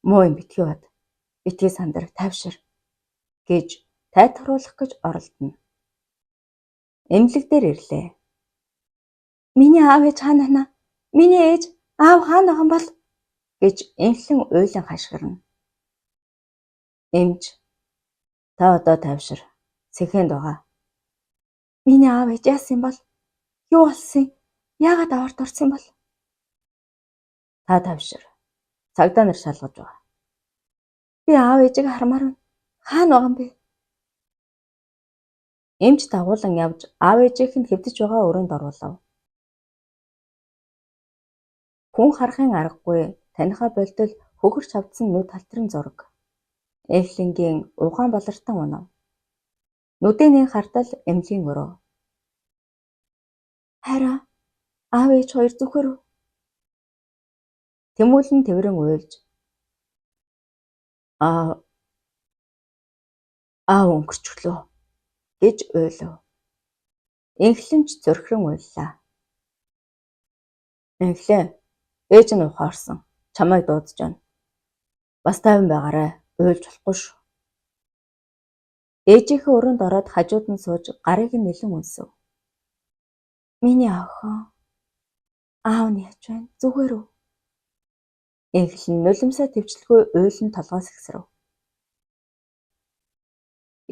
муу юм битгий бод. Битгий сандар тайвшир гэж тайтгаруулах гэж оролдоно. Эмнэлэг дээр ирлээ. Миний аав ээж хаана байна? Миний ээж аав хаана байгаа юм бол гэж Энхлэн уйлан хашгирна. Эмч та одоо тайвшир. Сэхэнд байгаа. Миний аав ээж яасан юм бол? Юу болсон юм? Яагаад аварт орсон юм бол? Та тайвшир. Цагдаа нар шалгаж байгаа. Би аав ээжийг хармаар байна. Хаана байгаа юм бэ? Эмч дагуулан явж аав ээжийнх нь хэвтэж байгаа өрөөнд оруулав. Хүн харахын аргагүй таныхаа болтол хөхөрч хавдсан нүд халтрын зураг. Энхлэнгийн ухаан балартан унав. Нүдээ хартал эмнэлгийн өрөө. Хайраа, аав ээж хоёр зүгээр үү? Тэмүүлэн тэврэн уйлж аав өнгөрчихлөө гэж уйлав. Энхлэн ч зүрхрэн уйллаа. Энхлэн, ээж нь ухаарсан. Чамайг дуудаж байна. Бас тайван байгаарай. Уйлж болохгүй шүү. Ээжийнхээ өрөөнд ороод хажууд нь сууж гарыг нь нэлэн үнсэв. Миний охин аав нь яаж байна? Зүгээр үү? Энхлэн нулимсаа тэвчлэгүй уйлан толгой сэгсрэв.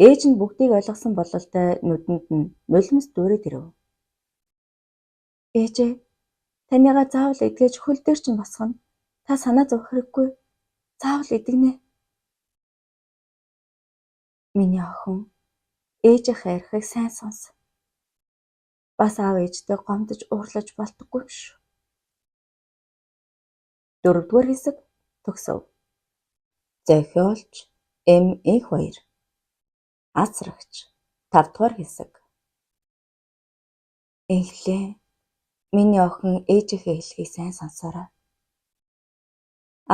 Ээж нь бүгдийг ойлгосон бололтой нүдэнд нь нулимс дүүрээд ирэв. Ээжээ, таныгаа заавал эдгэж хөл дээр чинь босгоно. Та санаа зовох хэрэггүй. Заавал эдгэнэ. Миний охин ээжийнхээ ярихыг сайн сонс. Бас аав ээжтэй гомдож уурлаж болдоггүй юм шүү. 4-р хэсэг төгсөв. Зохиолч М. Энхбаяр. Асрагч 5-р хэсэг. Энхлээ. Миний охин ээжийнхээ хэлхийг сайн сонсоорой.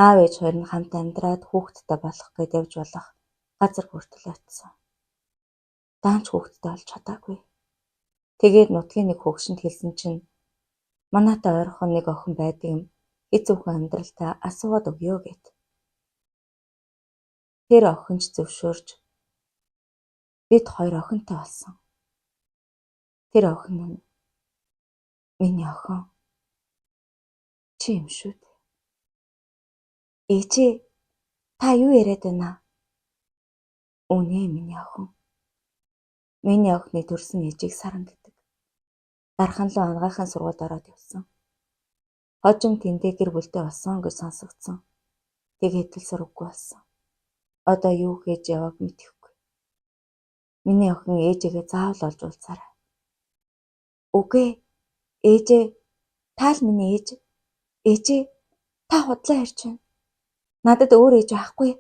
Аав ээж хоёр нь хамт амьдраад хүүхэдтэй болох гээд явж болох газар хүртэл очсон. Даанч хүүхэдтэй болж чадаагүй. Тэгээд нутгийн нэг хөгшинд хэлсэн чинь манайтай ойрхон нэг охин байдаг юм, хэцүүхэн амьдралтай асуугаад өгөө гэт. Тэр охин ч зөвшөөрч бид хоёр охинтой болсон. Тэр охин нь миний охин чи юм шүү дээ. Ээжээ, та юу яриад байна? Үнэ миний охин. Миний охины төрсөн ээжийг Саран гэдэг. Дархан руу анагаахын сургуульд ороод явсан. Хожим тэндээ гэр бүлтэй болсон гэж сонсогдсон. Тэгээд тэл сураггүй болсон. Одоо юу хийж явааг мэдэхгүй. Миний охин ээжигээ заавал олж уулзаарай. Үгүй ээжээ, та л миний ээж. Ээжээ, та худлаа ярьж байна. Надад өөр ээж байхгүй.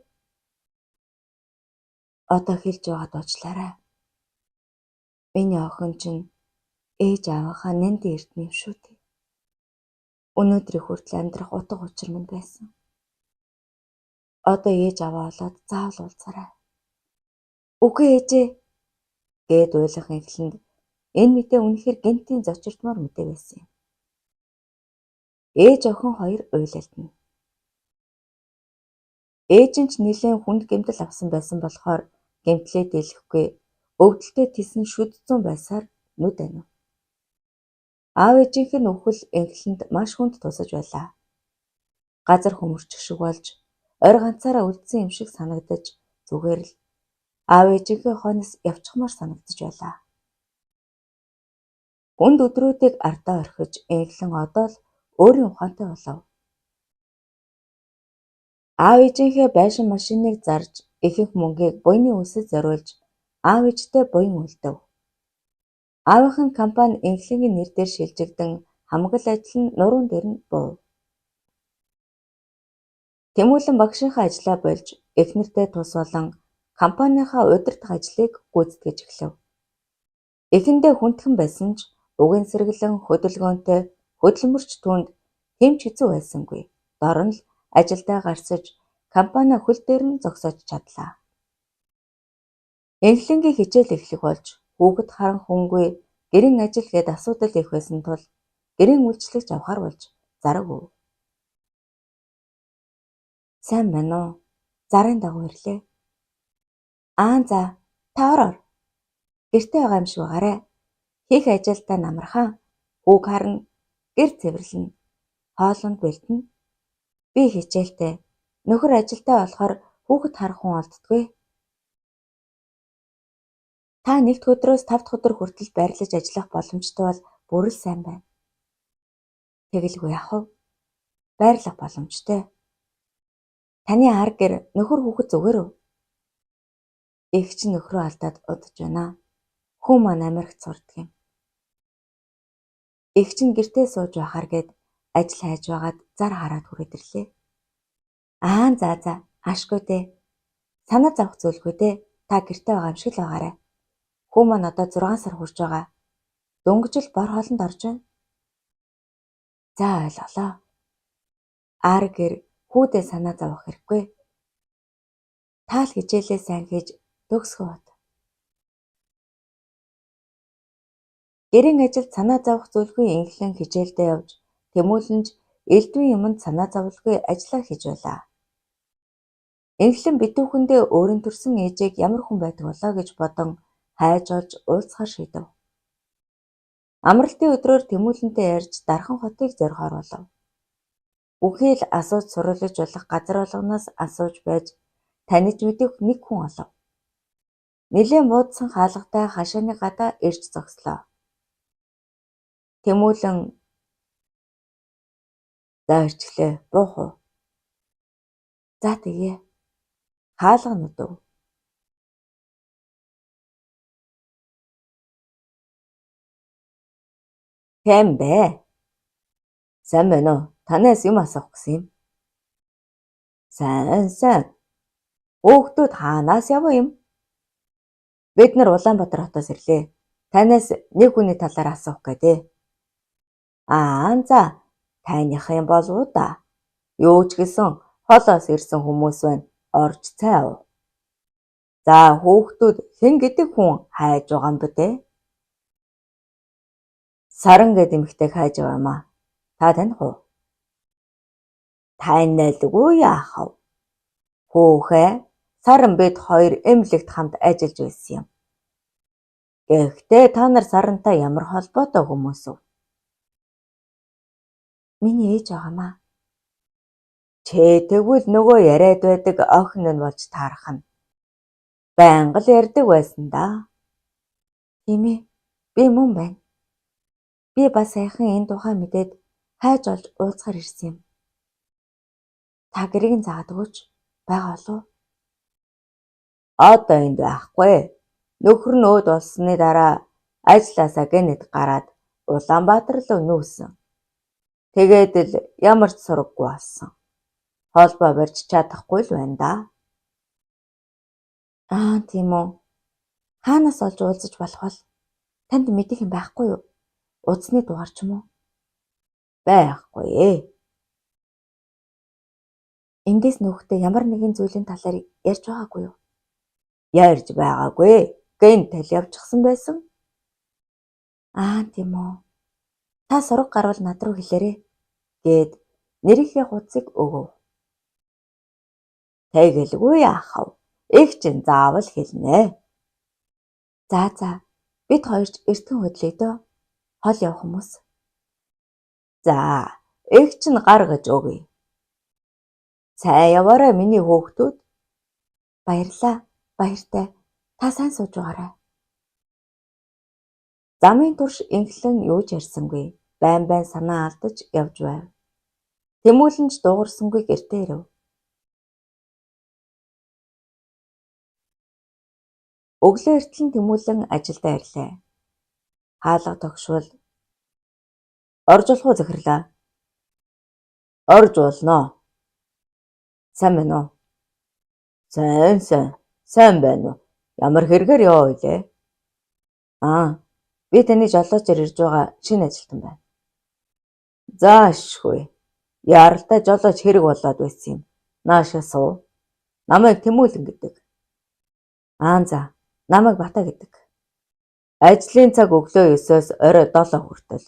Одоо хэлж байгаад уучлаарай. Миний охин чинь ээж аавынхаа нандин эрдэнэ юм шүү дээ. Өнөөдрийг хүртэл амьдрах утга учир минь байсан. Одоо ээж аваа олоод заавал уулзаарай. Үгүй ээжээ гээд уйлах Энхлэнд энэ мэдээ үнэхээр гэнэтийн зочирдмоор мэдээ байсан юм. Ээж охин хоёр уйлалдана. Ээж нь ч нэлээн хүнд гэмтэл авсан байсан болохоор гэмтлээ дийлэхгүй өвдөлтөй тэсэн шүд зүүн байсаар нүд анив. Аав ээжийнх нь үхэл Энхлэнд маш хүнд тусаж байлаа. Газар хөмөрчих шиг болж ойр ганцаараа үлдсэн юм шиг санагдаж зүгээр л аав ээжийнхээ хойноос явчихмаар санагдаж байлаа. Хүнд өдрүүдийг ардаа орхиж Энхлэн одоо л өөрийн ухаантай болов. Аав ээжийнхээ байшин машиныг зарж ихэнх мөнгийг буяны үйлсэд зориулж аав ээжтэй буян үлдэв. Аавынх нь компани Энхлэнгийн нэр дээр шилжигдэн хамаг л ажил нь нуруун дээр нь буув. Тэмүүлэн багшийнхаа ажлаа болж эхнэртэй тус болон компанийнхаа удирдах ажлыг гүйцэтгэж эхлэв. Эхэндээ хүндхэн байсан ч угийн сэргэлэн хөдөлгөөнтэй хөдөлмөрч түүнд тийм ч хэцүү байсангүй. Дор нь л ажилдаа гарсаж компани хөл дээр нь зогсоож чадлаа. Энхлэнгийн хичээл эхлэх болж хүүхэд харан хүнгүй гэрийн ажил гээд асуудал их байсан тул гэрийн үйлчлэгч авахар болж зараг өв. Сайн байна уу? Зарын дагуу ирлээ. Аа за, та ор ор. Гэртээ байгаа юм шиг байгаарай. Хийх ажилдаа намархан. Хүүг харна, гэр цэвэрлэнэ. Хоолонд бэлдэнэ. Би хичээлтэй. Нөхөр ажилдаа болохоор хүүхэд харах хүн олддоггүй. Та нэгд өдрөөс 5 дахь өдөр хүртэл байрлаж ажиллах боломжтой бол бүр л сайн байна. Тэгэлгүй яах вэ? Байрлах боломжтой. Таны ар гэр нөхөр хүүхэд зүгээр үү? Эгч нь нөхрөө алдаад удаж байна. Хүү маань Америкт сурдаг юм. Эгч нь гэртээ сууж байхаар гээд ажил хайж байгаад зар хараад хүрээд ирлээ. Аа за за, ашгүй дээ. Санаа зовох зүйлгүй дээ. Та гэртээ байгаа юм шиг л байгаарай. Хүү маань одоо 6 сар хүрч байгаа. Дөнгөж л бор хоолонд орж байна. За ойлголоо. Ар гэр хүүдээ санаа зовох хэрэггүй. Та л хичээлээ сайн хийж төгсгөө бод. Гэрийн ажилд санаа зовох зүйлгүй Энхлэн хичээлдээ явж, Тэмүүлэн ч элдвийн юманд санаа зовлгүй ажлаа хийж байлаа. Энхлэн битүүхэндээ өөрийн төрсөн ээжийг ямар хүн байдаг болоо гэж бодон хайж олж уулзахаар шийдэв. Амралтын өдрөөр Тэмүүлэнтэй ярьж Дархан хотыг зорихоор болов. Бүхий л асууж сурийлаж болох газар болгоноос асууж байж таних мэдэх нэг хүн олов. Нэлээн буудсан хаалгатай хашааны гадаа ирж зогслоо. Тэмүүлэн за ирчихлээ, буух уу? За тэгье. Хаалга нь өдөв. Хэн бэ? Сайн байна уу? Танаас юм асуух гэсэн юм. Сайн сайн. Хүүхдүүд хаанаас явсан юм? Бид нар Улаанбаатар хотоос ирлээ. Танаас нэг хүний талаар асуух гэдэг. Аа за, таних юм болов уу да? Юу ч гэсэн холоос ирсэн хүмүүс байна. Орж цай уу. За, хүүхдүүд хэн гэдэг хүн хайж байгаа юм бэ те? Саран гэдэг эмэгтэйг хайж байгаа юм аа. Та таних уу? Таниалгүй яах вэ? Хүүхээ, Саран бид хоёр эмнэлэгт хамт ажиллаж байсан юм. Гэхдээ та нар Сарантай ямар холбоотой хүмүүс вэ? Миний ээж байгаа юм аа. Чи тэгвэл нөгөө яриад байдаг охин нь болж таарах нь. Байнга л ярьдаг байсан даа. Тийм ээ, би мөн байна. Би бас саяхан энэ тухай мэдээд хайж олж уулзахаар ирсэн юм. Та гэрийг нь заагаад өгөөч. Байгаа болов уу? Одоо энд байхгүй. Нөхөр нь өөд болсны дараа ажлаасаа гэнэт гараад Улаанбаатар руу нүүсэн. Тэгээд л ямар ч сураггүй болсон. Холбоо барьж чадахгүй л байна даа. Аа, тийм үү. Хаанаас олж уулзаж болох вэ? Танд мэдэх юм байхгүй юу? Утасны дугаар ч юм уу? Байхгүй ээ. Эндээс нүүхдээ ямар нэгэн зүйлийн талаар ярьж байгаагүй юу? Ярьж байгаагүй. Гэнэт л явчихсан байсан. Аа, тийм үү. Та сураг гарвал над руу хэлээрэй гээд нэрийнхээ хуудсыг өгөв. Тэгэлгүй яах вэ? Эх чинь заавал хэлнэ. За за, бид хоёр ч эртхэн хөдлөе дөө. Хол явах хүмүүс. За, эх чинь гаргаж өгье. Сайн яваарай миний хүүхдүүд. Баярлалаа. Баяртай. Та сайн сууж байгаарай. Замын турш Энхлэн юу ч ярьсангүй. Байн байн санаа алдаж явж байв. Тэмүүлэн ч дуугарсангүй гэртээ ирэв. Өглөө эртлэн Тэмүүлэн ажилдаа ирлээ. Хаалга тогшвол орж болох уу захирлаа? Орж болно. Сайн байна уу? Сайн сайн. Сайн байна уу? Ямар хэрэгээр яваа билээ? Аа, би таны жолоочоор ирж байгаа шинэ ажилтан байна. За ашгүй. Яралтай жолооч хэрэг болоод байсан юм. Наашаа суу. Намайг Тэмүүлэн гэдэг. Аа за, намайг Бата гэдэг. Ажлын цаг өглөө 9-өөс орой 7 хүртэл.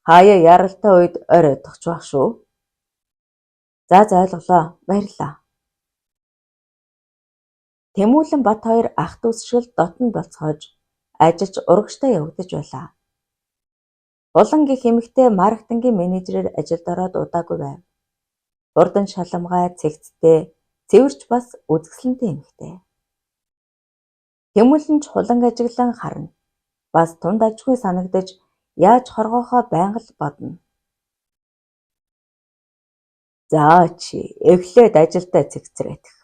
Хаяа яралтай үед орой отох байх шүү. За за ойлголоо. Баярлалаа. Тэмүүлэн Бат хоёр ах дүүс шиг л дотно болцоож ажиллаж урагшдаа явагдаж байлаа. Булан гэх эмэгтэй маркетингийн менежерээр ажилд ороод удаагүй байв. Хурдан шаламгай, цэгцтэй, цэвэрч бас үзэсгэлэнтэй эмэгтэй. Тэмүүлэн ч хуланг ажиглан харна. Бас тунд ажгүй санагдаж яаж хоргоохоо байнга л бодно. За чи эхлээд ажилдаа цэгцрэтэх.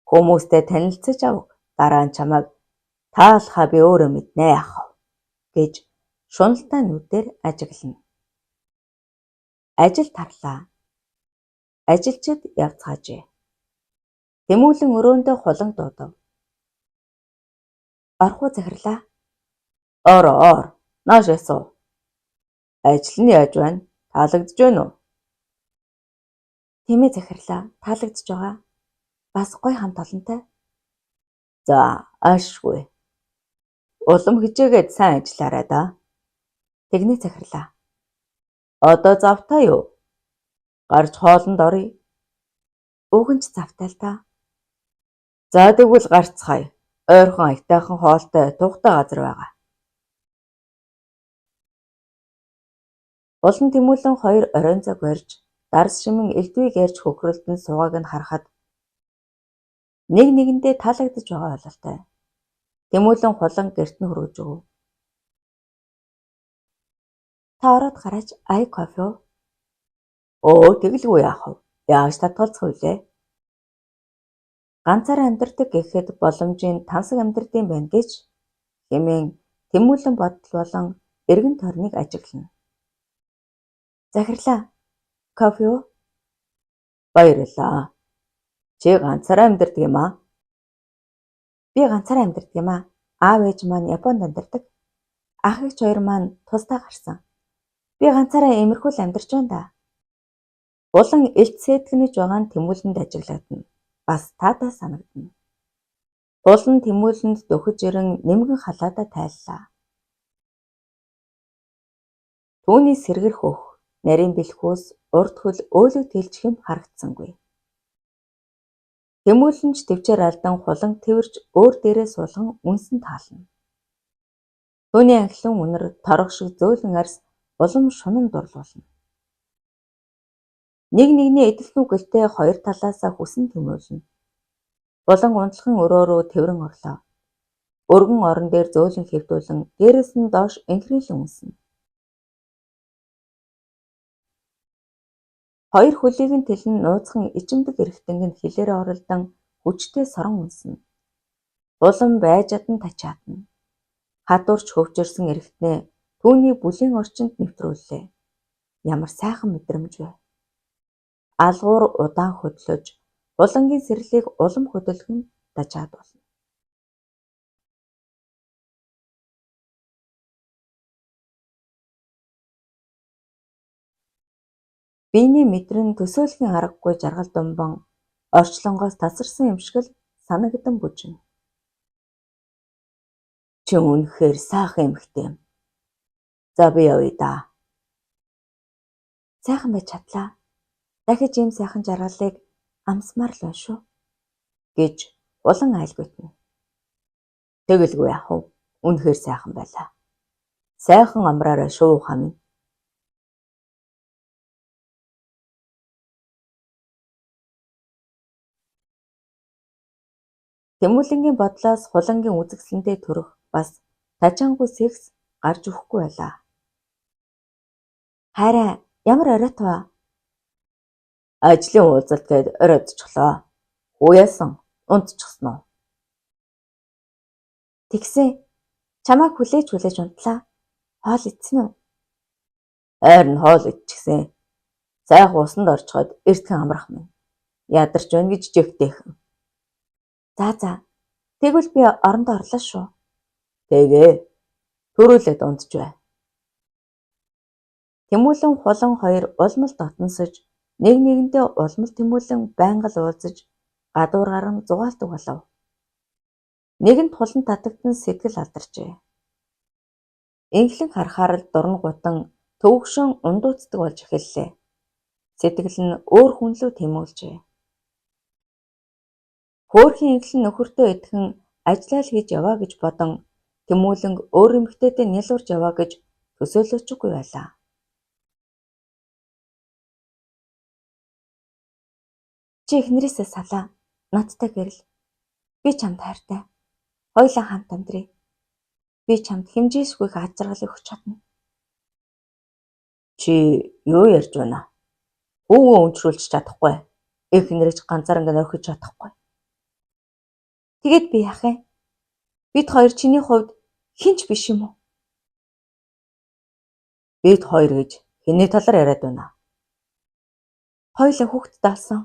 Хүмүүстэй танилцаж ав. Дараа нь чамайг таалахаа би өөрөө мэднэ яах вэ гэж шуналтай нүдээр ажиглана. Ажил тарлаа. Ажилчид явцгаажээ. Тэмүүлэн өрөөндөө хулан дуудав. Орох уу захирлаа? Ор ор. Нааш суу. Ажил нь яаж байна? Таалагдж байна уу? Тийм ээ захирлаа. Таалагдж байгаа. Бас гоё хамт олонтой. За, ашгүй. Улам хичээгээд сайн ажиллаарай даа. Тэгнэ захирлаа. Одоо завтай юу? Гарч хоолнд оръё. Уг нь ч завтай л та. За тэгвэл гарцгаая. Ойрхон аятайхан хоолтой тухтай газар байгаа. Булан Тэмүүлэн хоёр оройн цаг барьж, дарс шимэн элдвийг ярьж хөхрөлдөн суугааг нь харахад нэг нэгэндээ таалагдаж байгаа ойлголтой. Тэмүүлэн хулан гэрт нь хүргэж өгөв. Та ороод гараач ай кофе уу? Өө тэгэлгүй яах вэ? Яаж татгалзах вүлээ? Ганцаараа амьдардаг гэхэд боломжийн тансаг амьдардын байна гэж хэмээн Тэмүүлэн бодол болон эргэн тойрныг ажиглана. Захирлаа. Кофе уу? Баярлалаа. Чи ганцаараа амьдардаг юм аа? Би ганцаараа амьдардаг юм аа. Аав ээж маань Японд амьдардаг. Ах эгч хоёр маань тусдаа гарсан. Би ганцаараа иймэрхүү л амьдарч байна даа. Булан элч сэтгэнэж байгаа нь Тэмүүлэнд ажиглагдана. Бас таатай санагдана. Булан Тэмүүлэнд дөхөж ирэн нэмгэн халаадаа тайллаа. Түүний сэргэрх өөх, нарийн бэлхүүс, урд хөл өөлөг тэлчих юм харагдсангүй. Тэмүүлэн ч тэвчээр алдан хулан тэвэрч өөр дээрээ суулган үнсэн таална. Түүний анхлан үнэр торох шиг зөөлөн арьс улам шунан дурлуулна. Нэг нэгнээ эдэлсэн үгэлтэй хоёр талаасаа хүсэн тэмүүлнэ. Булан унтлахын өрөө рүү тэврэн орлоо. Өргөн орон дээр зөөлөн хэвтүүлэн дээрээс нь доош энхрийлэн үнснэ. Хоёр хөлийг нь тэлэн нууцхан ичимдэг эрхтэнг нь хилээрээ оролдон хүчтэй сорон үнснэ. Булан байж чадан тачаадна. Хадуурч хөвчөрсөн эрхтнээ түүний бүлийн орчинд нэвтрүүллээ. Ямар сайхан мэдрэмж вэ? Алгуур удаан хөдлөж, булангийн сэрлийг улам хөдөлгөн дажаад болно. Биений мэдрэн төсөөлөхийн аргагүй жаргал думбан орчлонгоос тасарсан юм шиг л санагдан бүжинэ. Чи үнэхээр сайхан эмэгтэй юм. За би явъя даа. Сайхан байж чадлаа. Дахиж ийм сайхан жаргалыг амсмаар л байна шүү гэж улан айлгуйтна. Тэгэлгүй яах вэ? Үнэхээр сайхан байлаа. Сайхан амраарай шүү ухаан минь. Тэмүүлэнгийн бодлоос Хулангийн үзэсгэлэнтэй төрөх бас тажаангуй сэгс гарч өгөхгүй байлаа. Хайраа ямар оройт вэ? Ажлын уулзалт гээд оройтчихлоо. Хүү яасан? Унтчихсан уу? Тэгсэн. Чамайг хүлээж хүлээж унтлаа. Хоол идсэн үү? Хайр нь хоол идчихсэн. Сайхан усанд орчиход эртхэн амрах минь. Ядарч байна гэж жигтэйхэн. За за. Тэгвэл би орондоо орлоо шүү. Тэгээ. Төрүүлээд унтж бай. Тэмүүлэн Хулан хоёр улмал дотносож, нэг нэгэндээ улмал тэмүүлэн байнга л уулзаж, гадуур гаран зугаалдаг болов. Нэгэнт Хулан татагдан сэтгэл алдарчээ. Энхлэн харахаар л дуран гутан төвөгшөн ундууцдаг болж эхэллээ. Сэтгэл нь өөр хүн лүү тэмүүлжээ. Хөөрхий Энхлэн нөхөртөө идэхэн ажлаа л хийж яваа гэж бодон Тэмүүлэнг өөр эмэгтэйтэй нялуурч яваа гэж төсөөлөөчгүй байлаа. Чи эхнэрээсээ салаа. Надтай гэрэл. Би чамд хайртай. Хоёулаа хамт амьдрий. Би чамд хэмжээшгүй их аз жаргалыг өгч чадна. Чи юу ярьж байна? Хүүгөө өнчрүүлж чадахгүй. Эхнэрийг ч ганцаараа орхиж чадахгүй. Тэгээд би яах юм? Бид хоёр чиний хувьд хэн ч биш юм уу? Бид хоёр гэж хэний талаар яриад байна? Хоёулаа хүүхэдтэй болсон.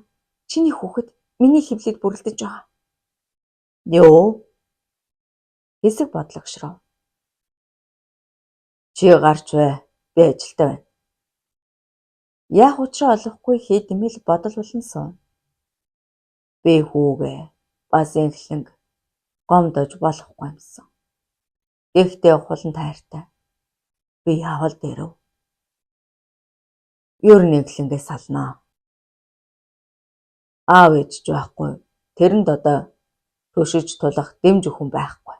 Чиний хүүхэд миний хэвлэлд бүрэлдэж байгаа. Юу? Хэсэг бодлогошров. Чи гарч бай. Би ажилтай байна. Яах учраа олохгүй хэд мэл бодол булан сууна. Би хүүгээ бас Энхлэнг гомдож болохгүй юмсан. Гэхдээ Хулан тайртай. Би явал дээрэв. Ер нь Энхлэнгээ салнаа. Аав ээж ч байхгүй. Тэрэнд одоо төшөж тулах дэмжих хүн байхгүй.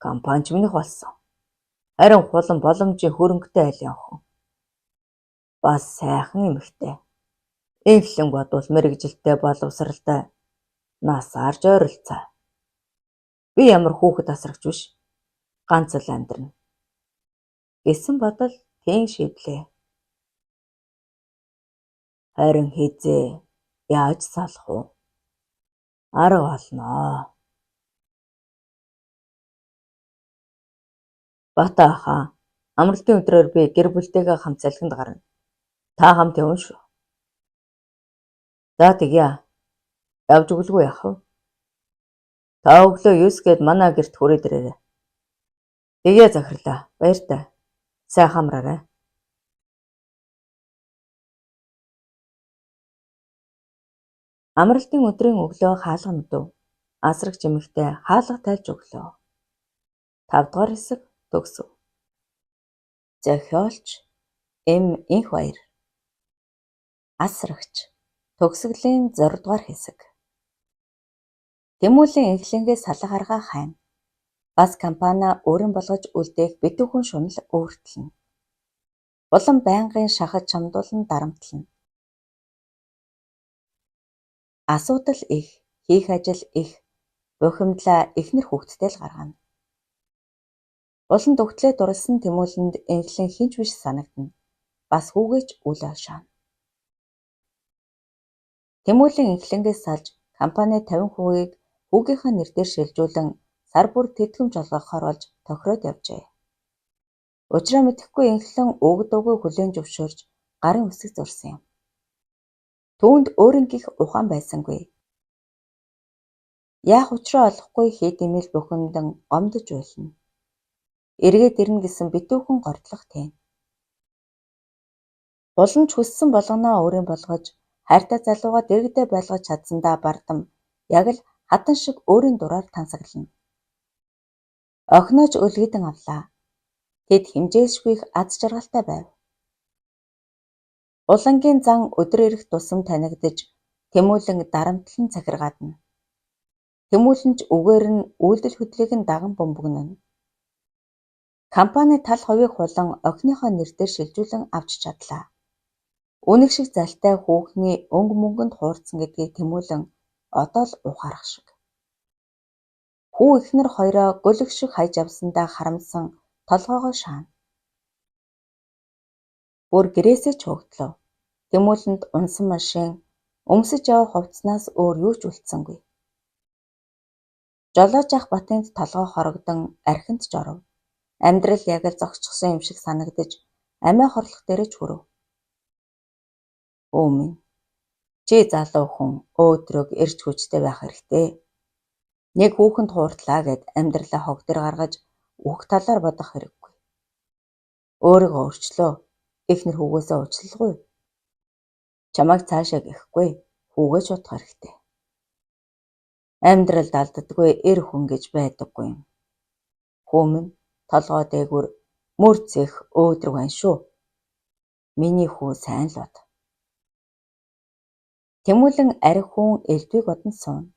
Компани ч минийх болсон. Харин Хулан боломжийн хөрөнгөтэй айлын охин. Бас сайхан эмэгтэй. Энхлэн бодвол мэргэжилтэй боловсралтай. Насаарч ойролцоо. Би ямар хүүхэд асрагч биш. Ганц л амьдрна. Гэсэн бодол тэн шийдлээ. Харин хэзээ яаж салах вэ? Арга олноо. Бата ахаа, Амралтын өдрөөр би гэр бүлтэйгээ хамт салхинд гарна. Та хамт явна шүү. За тэгье. Явж өгөлгүй яах вэ? Та өглөө 9 гээд манай гэрт хүрээд ирээрэй. Тэгье захирлаа. Баяртай. Сайхан амраарай. Амралтын өдрийн өглөө хаалга нүдэв. Асрагч эмэгтэй хаалга тайлж өглөө. 5 дугаар хэсэг төгсөв. Зохиолч Эм Энхбаяр. Асрагч төгсгөлийн 6 дугаар хэсэг. Тэмүүлэн Энхлэнгээс салга аргаа хайна. Бас компаниа өөрийн болгож үлдээх битүүхэн шунал өвөртлөнө. Булан байнгын шахаж чамдуулан дарамтлана. Асуудал их, хийх ажил их, бухимдлаа эхнэр хүүхэдтэй л гаргана. Булан дүгтлээ дурласан Тэмүүлэнд Энхлэн хэн ч биш санагдана. Бас хүүгээ ч үл ойшооно. Тэмүүлэн Энхлэнгээс салж компани 50%-ийг хүүгийнхээ нэр дээр шилжүүлэн сар бүр тэтгэмж олгохоор болж тохироод явжээ. Учраа мэдэхгүй Энхлэн уг дуугүй хүлээн зөвшөөрч гарын үсэг зурсан юм. Түүнд өөрийн гэх ухаан байсангүй. Яах учраа олохгүй хэд имэл бухимдан гомдож уйлна. Эргээд ирнэ гэсэн битүүхэн гордлого тээнэ. Булан ч хүссэн болгоноо өөрийн болгож, хайртай залуугаа дэргэдээ байлгаж чадсандаа бардам яг л хатан шиг өөрийн дураар тансаглана. Охиноо ч өлгийдэн авлаа. Тэд хэмжээлшгүй их аз жаргалтай байв. Булангийн зан өдөр ирэх тусам танигдаж, Тэмүүлэн дарамтлан захиргаадна. Тэмүүлэн ч үгээр нь үйлдэл хөдлөлийг нь даган бөмбөгнөнө. Компани тал хувийг хулан охиныхоо нэр дээр шилжүүлэн авч чадлаа. Үнэг шиг залтай хүүхний өнгө мөнгөнд хуурдсан гэдгийг Тэмүүлэн одоо л ухаарах шиг. Хүү эхнэр хоёроо гөлөг шиг хаяж явсандаа харамсан толгойгоо шаана. Бүр гэрээсээ ч хөөгдлөө. Тэмүүлэнд унасан машин, өмсөж явах хувцаснаас өөр юу ч үлдсэнгүй. Жолооч ах Батынд толгой хорогдон архинд ч оров. Амьдрал яг л зогсчихсон юм шиг санагдаж амиа хорлох дээрээ ч хүрэв. Хүү минь, чи залуу хүн өөдрөг эрч хүчтэй байх хэрэгтэй. Нэг хүүхэнд хуурдлаа гэд амьдралаа хог дээр гаргаж үхэх талаар бодох хэрэггүй. Өөрийгөө өөрчлөө. Эхнэр хүүгээсээ уучлалгүй. Чамайг цаашаа гэхгүй хүүгээ ч бодох хэрэгтэй. Амьдралд алддаггүй эр хүн гэж байдаггүй юм. Хүү минь толгой дээгүүр мөр зэх өөдрөг байна шүү. Миний хүү сайн л бод. Тэмүүлэн арх хүн элдвийг бодон сууна.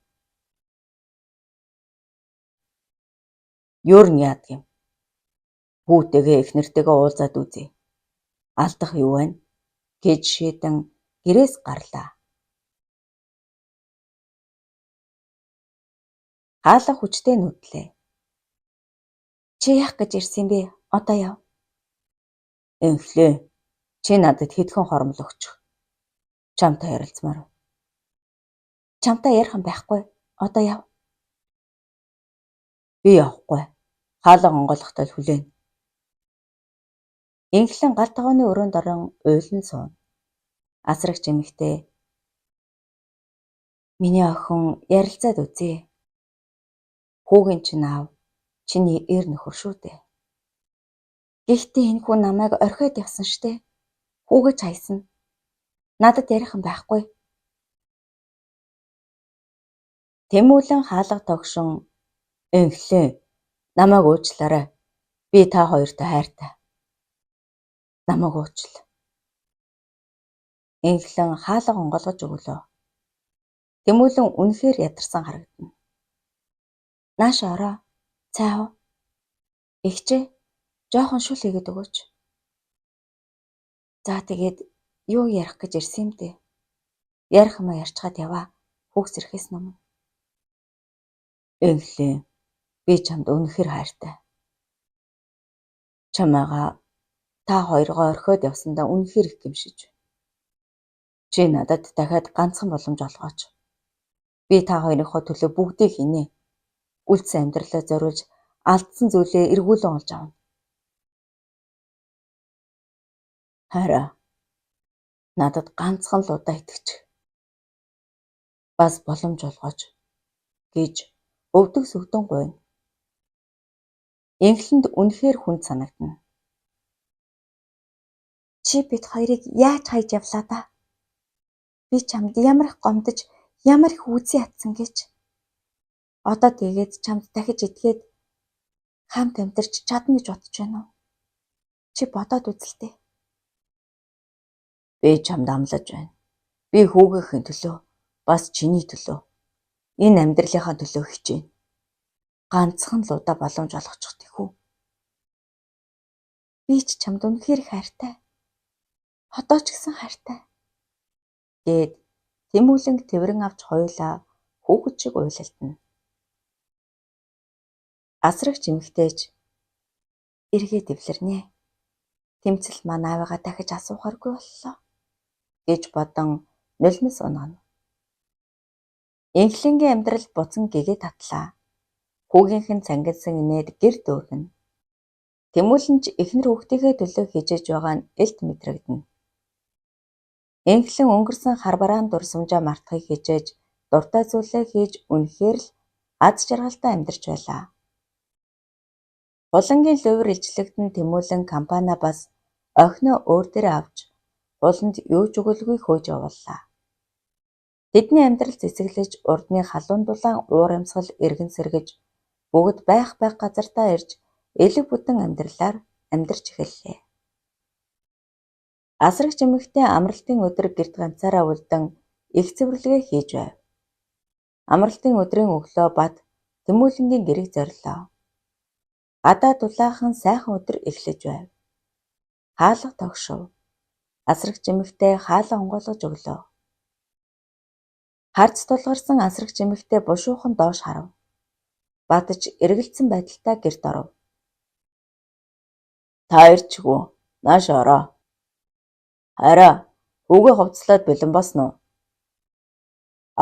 Ер нь яадаг юм. Хүүтэйгээ эхнэртэйгээ уулзаад үзье. Алдах юу байна гэж шийдэн гэрээс гарлаа. Хаалга хүчтэй нүдлээ. Чи яах гэж ирсэн бэ? Одоо яв. Энхлээ. Чи надад хэдхэн хормол өгчих. Чамтай ярилцмаар. Чамтай ярих юм байхгүй. Одоо яв. Би явахгүй. Хаалга онгойлгохтой л хүлээнэ. Энхлэн гал тогооны өрөөнд орон уйлан сууна. Асрагч эмэгтэй миний охин ярилцаад үзье. Хүүгийн чинь аав чиний эр нөхөр шүү дээ. Гэхдээ энэ хүн намайг орхиод явсан штэ. Хүүгээ ч хайсан. Надад ярих юм байхгүй. Тэмүүлэн хаалга тогшин Энхлээ намайг уучлаарай. Би та хоёртой хайртай. Намайг уучил. Энхлэн хаалга онгойлгож өглөө. Тэмүүлэн үнэхээр ядарсан харагдана. Нааш ороо. Цай уу. Эгчээ жоохон шүл хийгээд өгөөч. За тэгээд юу ярих гэж ирсэн юм дээ. Ярих юмаа ярьчхаад яваа. Хүүхс ирэхээс өмнө. Энхлээ би чамд үнэхээр хайртай. Чамайгаа та хоёргоо орхиод явсандаа үнэхээр их гэмшиж. Чи надад дахиад ганцхан боломж олгооч. Би та хоёрынхоо төлөө бүгдийг хийнэ. Үлдсэн амьдралаа зориулж алдсан зүйлээ эргүүлэн олж авна. Хайраа. Надад ганцхан л удаа итгэчих. Бас боломж олгооч гэж өвдөг сөгдөн гуйна. Энхлэнд үнэхээр хүнд санагдана. Чи бид хоёрыг яаж хаяж явлаа даа? Би чамд ямар их гомдож, ямар их үзэн ядсан гэж. Одоо тэгээд чамд дахиж итгээд хамт амьдарч чадна гэж бодож байна уу? Чи бодоод үз л дээ. Би чамд амлаж байна. Би хүүгийнхээ төлөө, бас чиний төлөө, энэ амьдралынхаа төлөө хичээнэ. Ганцхан л удаа боломж олгочих тэхүү. Би ч чамд үнэхээр их хайртай. Одоо ч гэсэн хайртай. Гээд Тэмүүлэнг тэврэн авч хоёулаа хүүхэд шиг уйлалдана. Асрагч эмэгтэй ч эргээд эвлэрнэ. Тэмцэл маань аавыгаа дахиж асуухааргүй боллоо гэж бодон нулимс унагана. Энхлэнгийн амьдрал буцан гэгээ татлаа. Хүүгийнх нь цангилсан инээд гэр дүүргэнэ. Тэмүүлэн ч эхнэр хүүхдийнхээ төлөө хичээж байгаа нь элт мэдрэгдэнэ. Энхлэн өнгөрсөн хар бараан дурсамжаа мартахыг хичээж, дуртай зүйлээ хийж үнэхээр л аз жаргалтай амьдарч байлаа. Хулангийн лувир илчлэгдэн Тэмүүлэн компаниа бас охиноо өөр дээрээ авч Хуланд юу ч өгөлгүй хөөж явууллаа. Тэдний амьдрал цэцэглэж, урдны халуун дулаан уур амьсгал эргэн сэргэж, бүгд байх байх газартаа ирж элэг бүтэн амьдралаар амьдарч эхэллээ. Асрагч эмэгтэй амралтын өдөр гэрт ганцаараа үлдэн их цэвэрлэгээ хийж байв. Амралтын өдрийн өглөө Бат Тэмүүлэнгийн гэрийг зорилоо. Гадаа дулаахан сайхан өдөр эхлэж байв. Хаалга тогшив. Асрагч эмэгтэй хаалга онгойлгож өглөө. Харц тулгарсан асрагч эмэгтэй бушуухан доош харав. Бат ч эргэлзсэн байдалтай гэрт оров. Та ирчихвүү? Нааш ороо. Хайраа, хүүгээ хувцаслаад бэлэн болсон уу?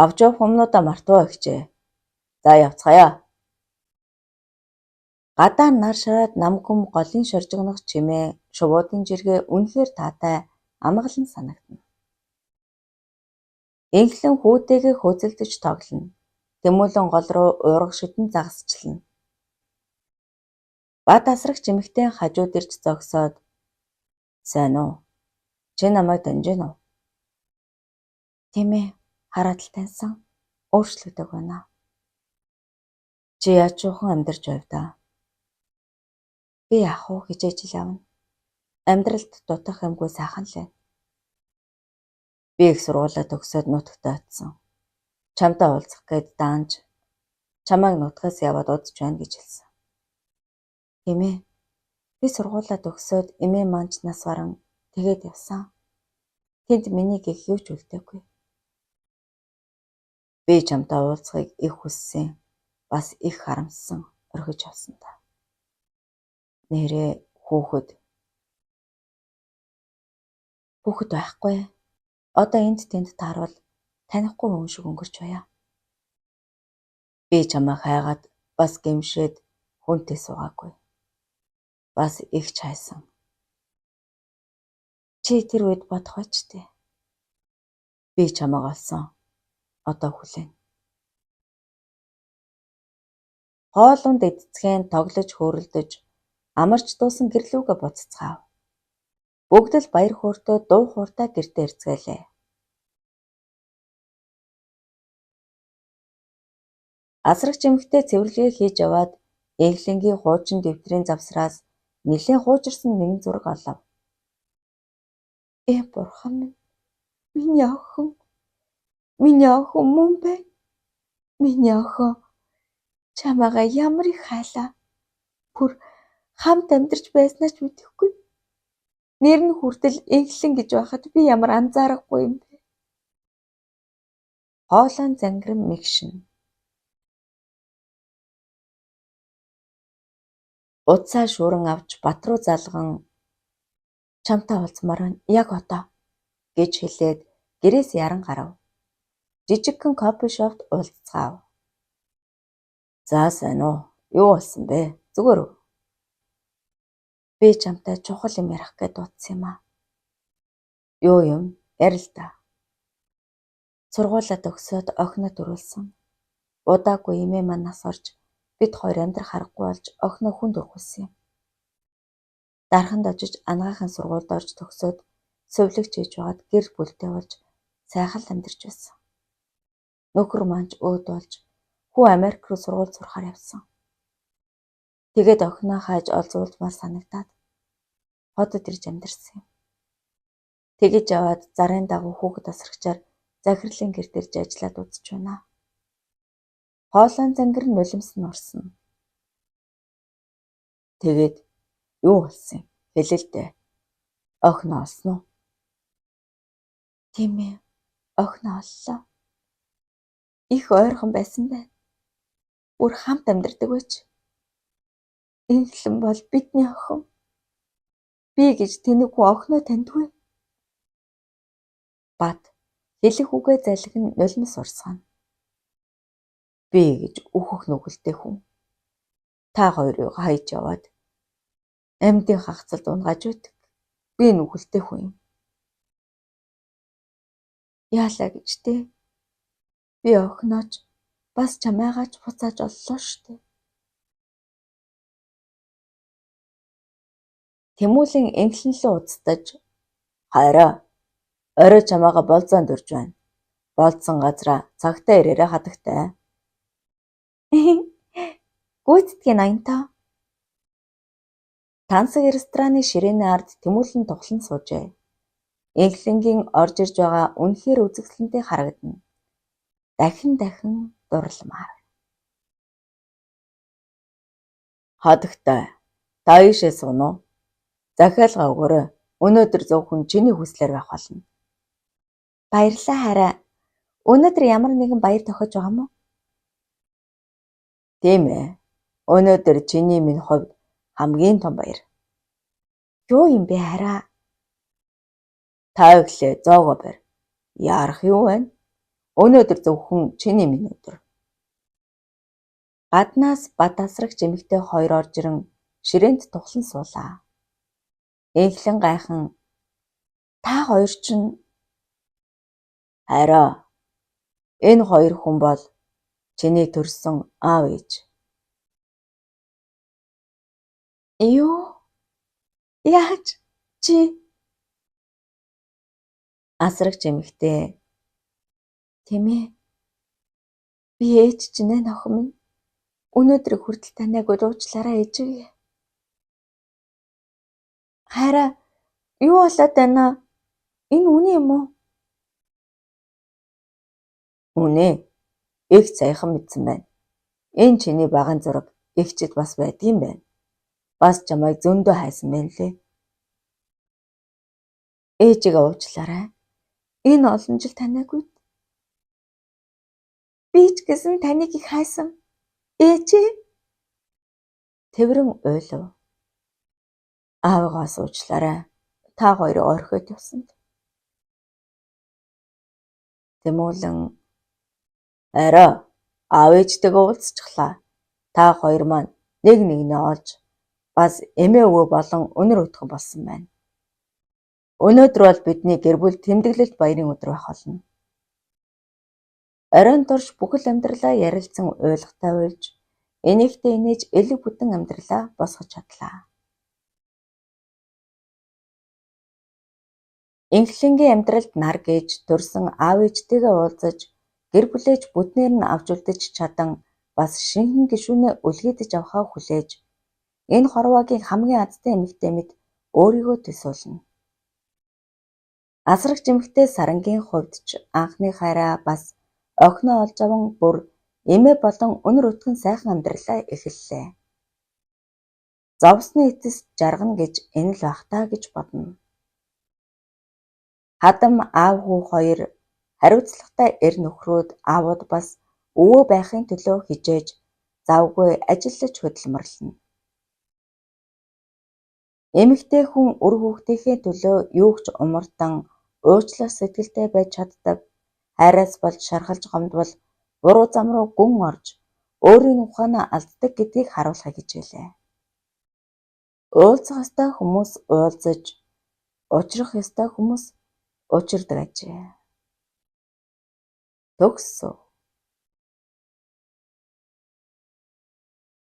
Авч явах юмнуудаа мартваа өгчээ. За явцгаая. Гадаа нар шараад нам хүм голын шоржигнох чимээ, шувуудын жиргээ үнэхээр таатай амгалан санагдана. Энхлэн хүүтэйгээ хөөцөлдөж тоглоно. Тэмүүлэн гол руу уурга шүдэн загасчлана. Бат асрагч эмэгтэй хажууд ирж зогсоод "Сайн уу? Чи намайг таньж гэнэ үү?" Тийм ээ, хараад л таньсан. Өөрчлөгдөг байна. Чи яаж жуухан амьдарч байв даа? Би яах вэ хичээж л явна. Амьдралд дутах юмгүй сайхан л байна. Би их сургуулиа төгсөөд нутагтаа очсон. Чамтай уулзах гээд даанч чамайг нутгаас яваад удаж байна гэж хэлсэн. Тийм ээ. Би сургуулиа төгсөөд эмээ маань ч нас баран тэгээд явсан. Тэнд миний гэх юу ч үлдээгүй. Би чамтай уулзахыг их хүссэн. Бас их харамссан, орхиж явсан та. Нээрээ хүүхэд Хүүхэд байхгүй. Одоо энд тэнд таарвал танихгүй хүн шиг өнгөрч байя. Би чамайг хайгаад бас гэмшээд хүнтэй суугаагүй. Бас их ч хайсан. Чи тэр үед бодох байж тээ. Би чамайг олсон. Одоо хүлээнэ. Хоол унд идцгээн тоглож хөөрөлдөж амарч дуусан гэрлүүгээ буцацгаав. Бүгд л баяр хөөртэй дуу хууртай гэртээ ирцгээлээ. Асрагч эмэгтэй цэвэрлэгээ хийж яваад Энхлэнгийн хуучин дэвтрийн завсраас нэлээн хуучирсан нэгэн зураг олов. Ээ бурхан минь, миний охин, миний охин мөн байна. Миний охин чамайгаа ямар их хайлаа. Бүр хамт амьдарч байснаа ч мэдэхгүй. Нэр нь хүртэл Энхлэн гэж байхад би ямар анзаарахгүй юм бэ? Хоолой нь зангиран мэгшинэ. Утсаа шүүрэн авч Бат руу залган чамтай уулзмаар байна. Яг одоо гэж хэлээд гэрээс яран гарав. Жижигхэн кофе шопт уулзацгаав. За сайн уу? Юу болсон бэ? Зүгээр үү? Би чамтай чухал юм ярих гээд дуудсан юм аа. Юу юм? Ярил л да. Сургуулаа төгсөөд охиноо төрүүлсэн. Удаагүй эмээ маань нас орж бид хоёр амьдрах аргагүй болж охиноо хүнд өргүүлсэн юм. Дарханд очиж анагаахын сургуульд орж төгсөөд сувилагч хийж байгаад гэр бүлтэй болж сайхан л амьдарч байсан. Нөхөр маань ч өөд болж хүү Америк руу сургууль сурахаар явсан. Тэгээд охиноо хайж олзуулмаар санагдаад хотод ирж амьдарсан юм. Тэгэж яваад зарын дагуу хүүхэд асрагчаар захирлын гэрт ирж ажиллаад үзэж байна. Хоолойн зангир нь нулимс нь урсна. Тэгээд юу болсон юм? Хэлээ л дээ. Охиноо олсон уу? Тийм ээ. Охиноо оллоо. Их ойрхон байсан байна. Бүр хамт амьдардаг байж. Энхлэн бол бидний охин. Би гэж тэнэг хүн охиноо таньдгүй. Бат хэлэх үгээ залгин нулимс урсгана. Би гэж өөхөх нүгэлтэй хүн. Та хоёрыг хайж яваад амьдын хагацалд унгааж байдаг. Би нүгэлтэй хүн юм. Яалаа гэж дээ. Би охиноо ч бас чамайгаа ч буцааж оллоо шүү дээ. Тэмүүлэн Энхлэн лүү уцтаж хайраа орой чамайгаа болзоонд урьж байна. Болзсон газраа цагтаа ирээрэй хатагтай. Гүйцэтгэе ноёнтоо. Тансаг рестораны ширээний ард Тэмүүлэн тухлан суужээ. Энхлэнгийн орж ирж байгаа үнэхээр үзэсгэлэнтэй харагдана. Дахин дахин дурламаар. Хатагтай та ийшээ сууна уу? Захиалга өгөөрэй. Өнөөдөр зөвхөн чиний хүслээр байх болно. Баярлалаа хайраа. Өнөөдөр ямар нэгэн баяр тохиож байгаа юм уу? Тийм ээ. Өнөөдөр чиний минь хувьд хамгийн том баяр. Юу юм бэ хайраа? Та өглөө зоогоо барь. Яарах юу байна? Өнөөдөр зөвхөн чиний минь өдөр. Гаднаас бат асрагч эмэгтэй хоёр орж ирэн ширээнд тухлан суулаа. Энхлэн гайхан та хоёр чинь хайраа. Энэ хоёр хүн бол чиний төрсөн аав ээж. Юу? Яаж чи? Асрагч эмэгтэй. Тийм ээ. Би ээж чинь ээ нохой минь. Өнөөдрийг хүртэл таниагүй уучлаарай ээжээ. Хайраа, юу болоод байна? Энэ үнэн юм уу? Үнэ. Их саяхан мэдсэн байна. Энэ чиний багын зураг эгчид бас байдгийн байна. Бас чамайг зөндөө хайсан байна лээ. Ээжигээ уучлаарай. Энэ олон жил таниагүй. Би ч гэсэн таныг их хайсан. Ээжээ. Тэврэн уйлав. Аавыгаас уучлаарай. Та хоёрыг орхиод явсанд. Тэмүүлэн орой аав ээжтэйгээ уулзчихлаа. Та хоёр маань нэг нэгнээ олж бас эмээ өвөө болон үнэр өтгөн болсон байна. Өнөөдөр бол бидний гэр бүл тэмдэглэлт баярын өдөр байх болно. Оройн турш бүхэл амьдралаа ярилцсан уйлгатай уйлж, энийхтэй инээж элэг бүтэн амьдралаа босгож чадлаа. Энхлэнгийн амьдралд нар гээж төрсөн аав ээжтэйгээ уулзаж, гэр бүлээ ч бүтнээр нь авч үлдэж чадан бас шинэхэн гишүүнээ өлгийдөж авахаа хүлээж, энэ хорвоогийн хамгийн азтай эмэгтэй мэт өөрийгөө төсөөлнө. Асрагч эмэгтэй Сарангийн хувьд ч анхны хайраа бас охиноо олж аван бүр эмээ болон үнэр өтгөн сайхан амьдралаа эхэллээ. Зовсны эцэс жаргана гэж энэ л байх даа гэж бодно. Хадам аав хүү хоёр хариуцлагатай эр нөхрүүд аавууд бас өвөө байхын төлөө хичээж завгүй ажиллаж хөдөлмөрлөнө. Эмэгтэй хүн үр хүүхдийнхээ төлөө юу ч умардан уучлах сэтгэлтэй байж чаддаг. Хайраас болж шархалж гомдвол буруу зам руу гүн орж өөрийн ухаанаа алддаг гэдгийг харуулахыг хичээлээ. Уулзах ёстой хүмүүс уулзаж, учрах ёстой хүмүүс Учирдаг ажээ. Төгс үү?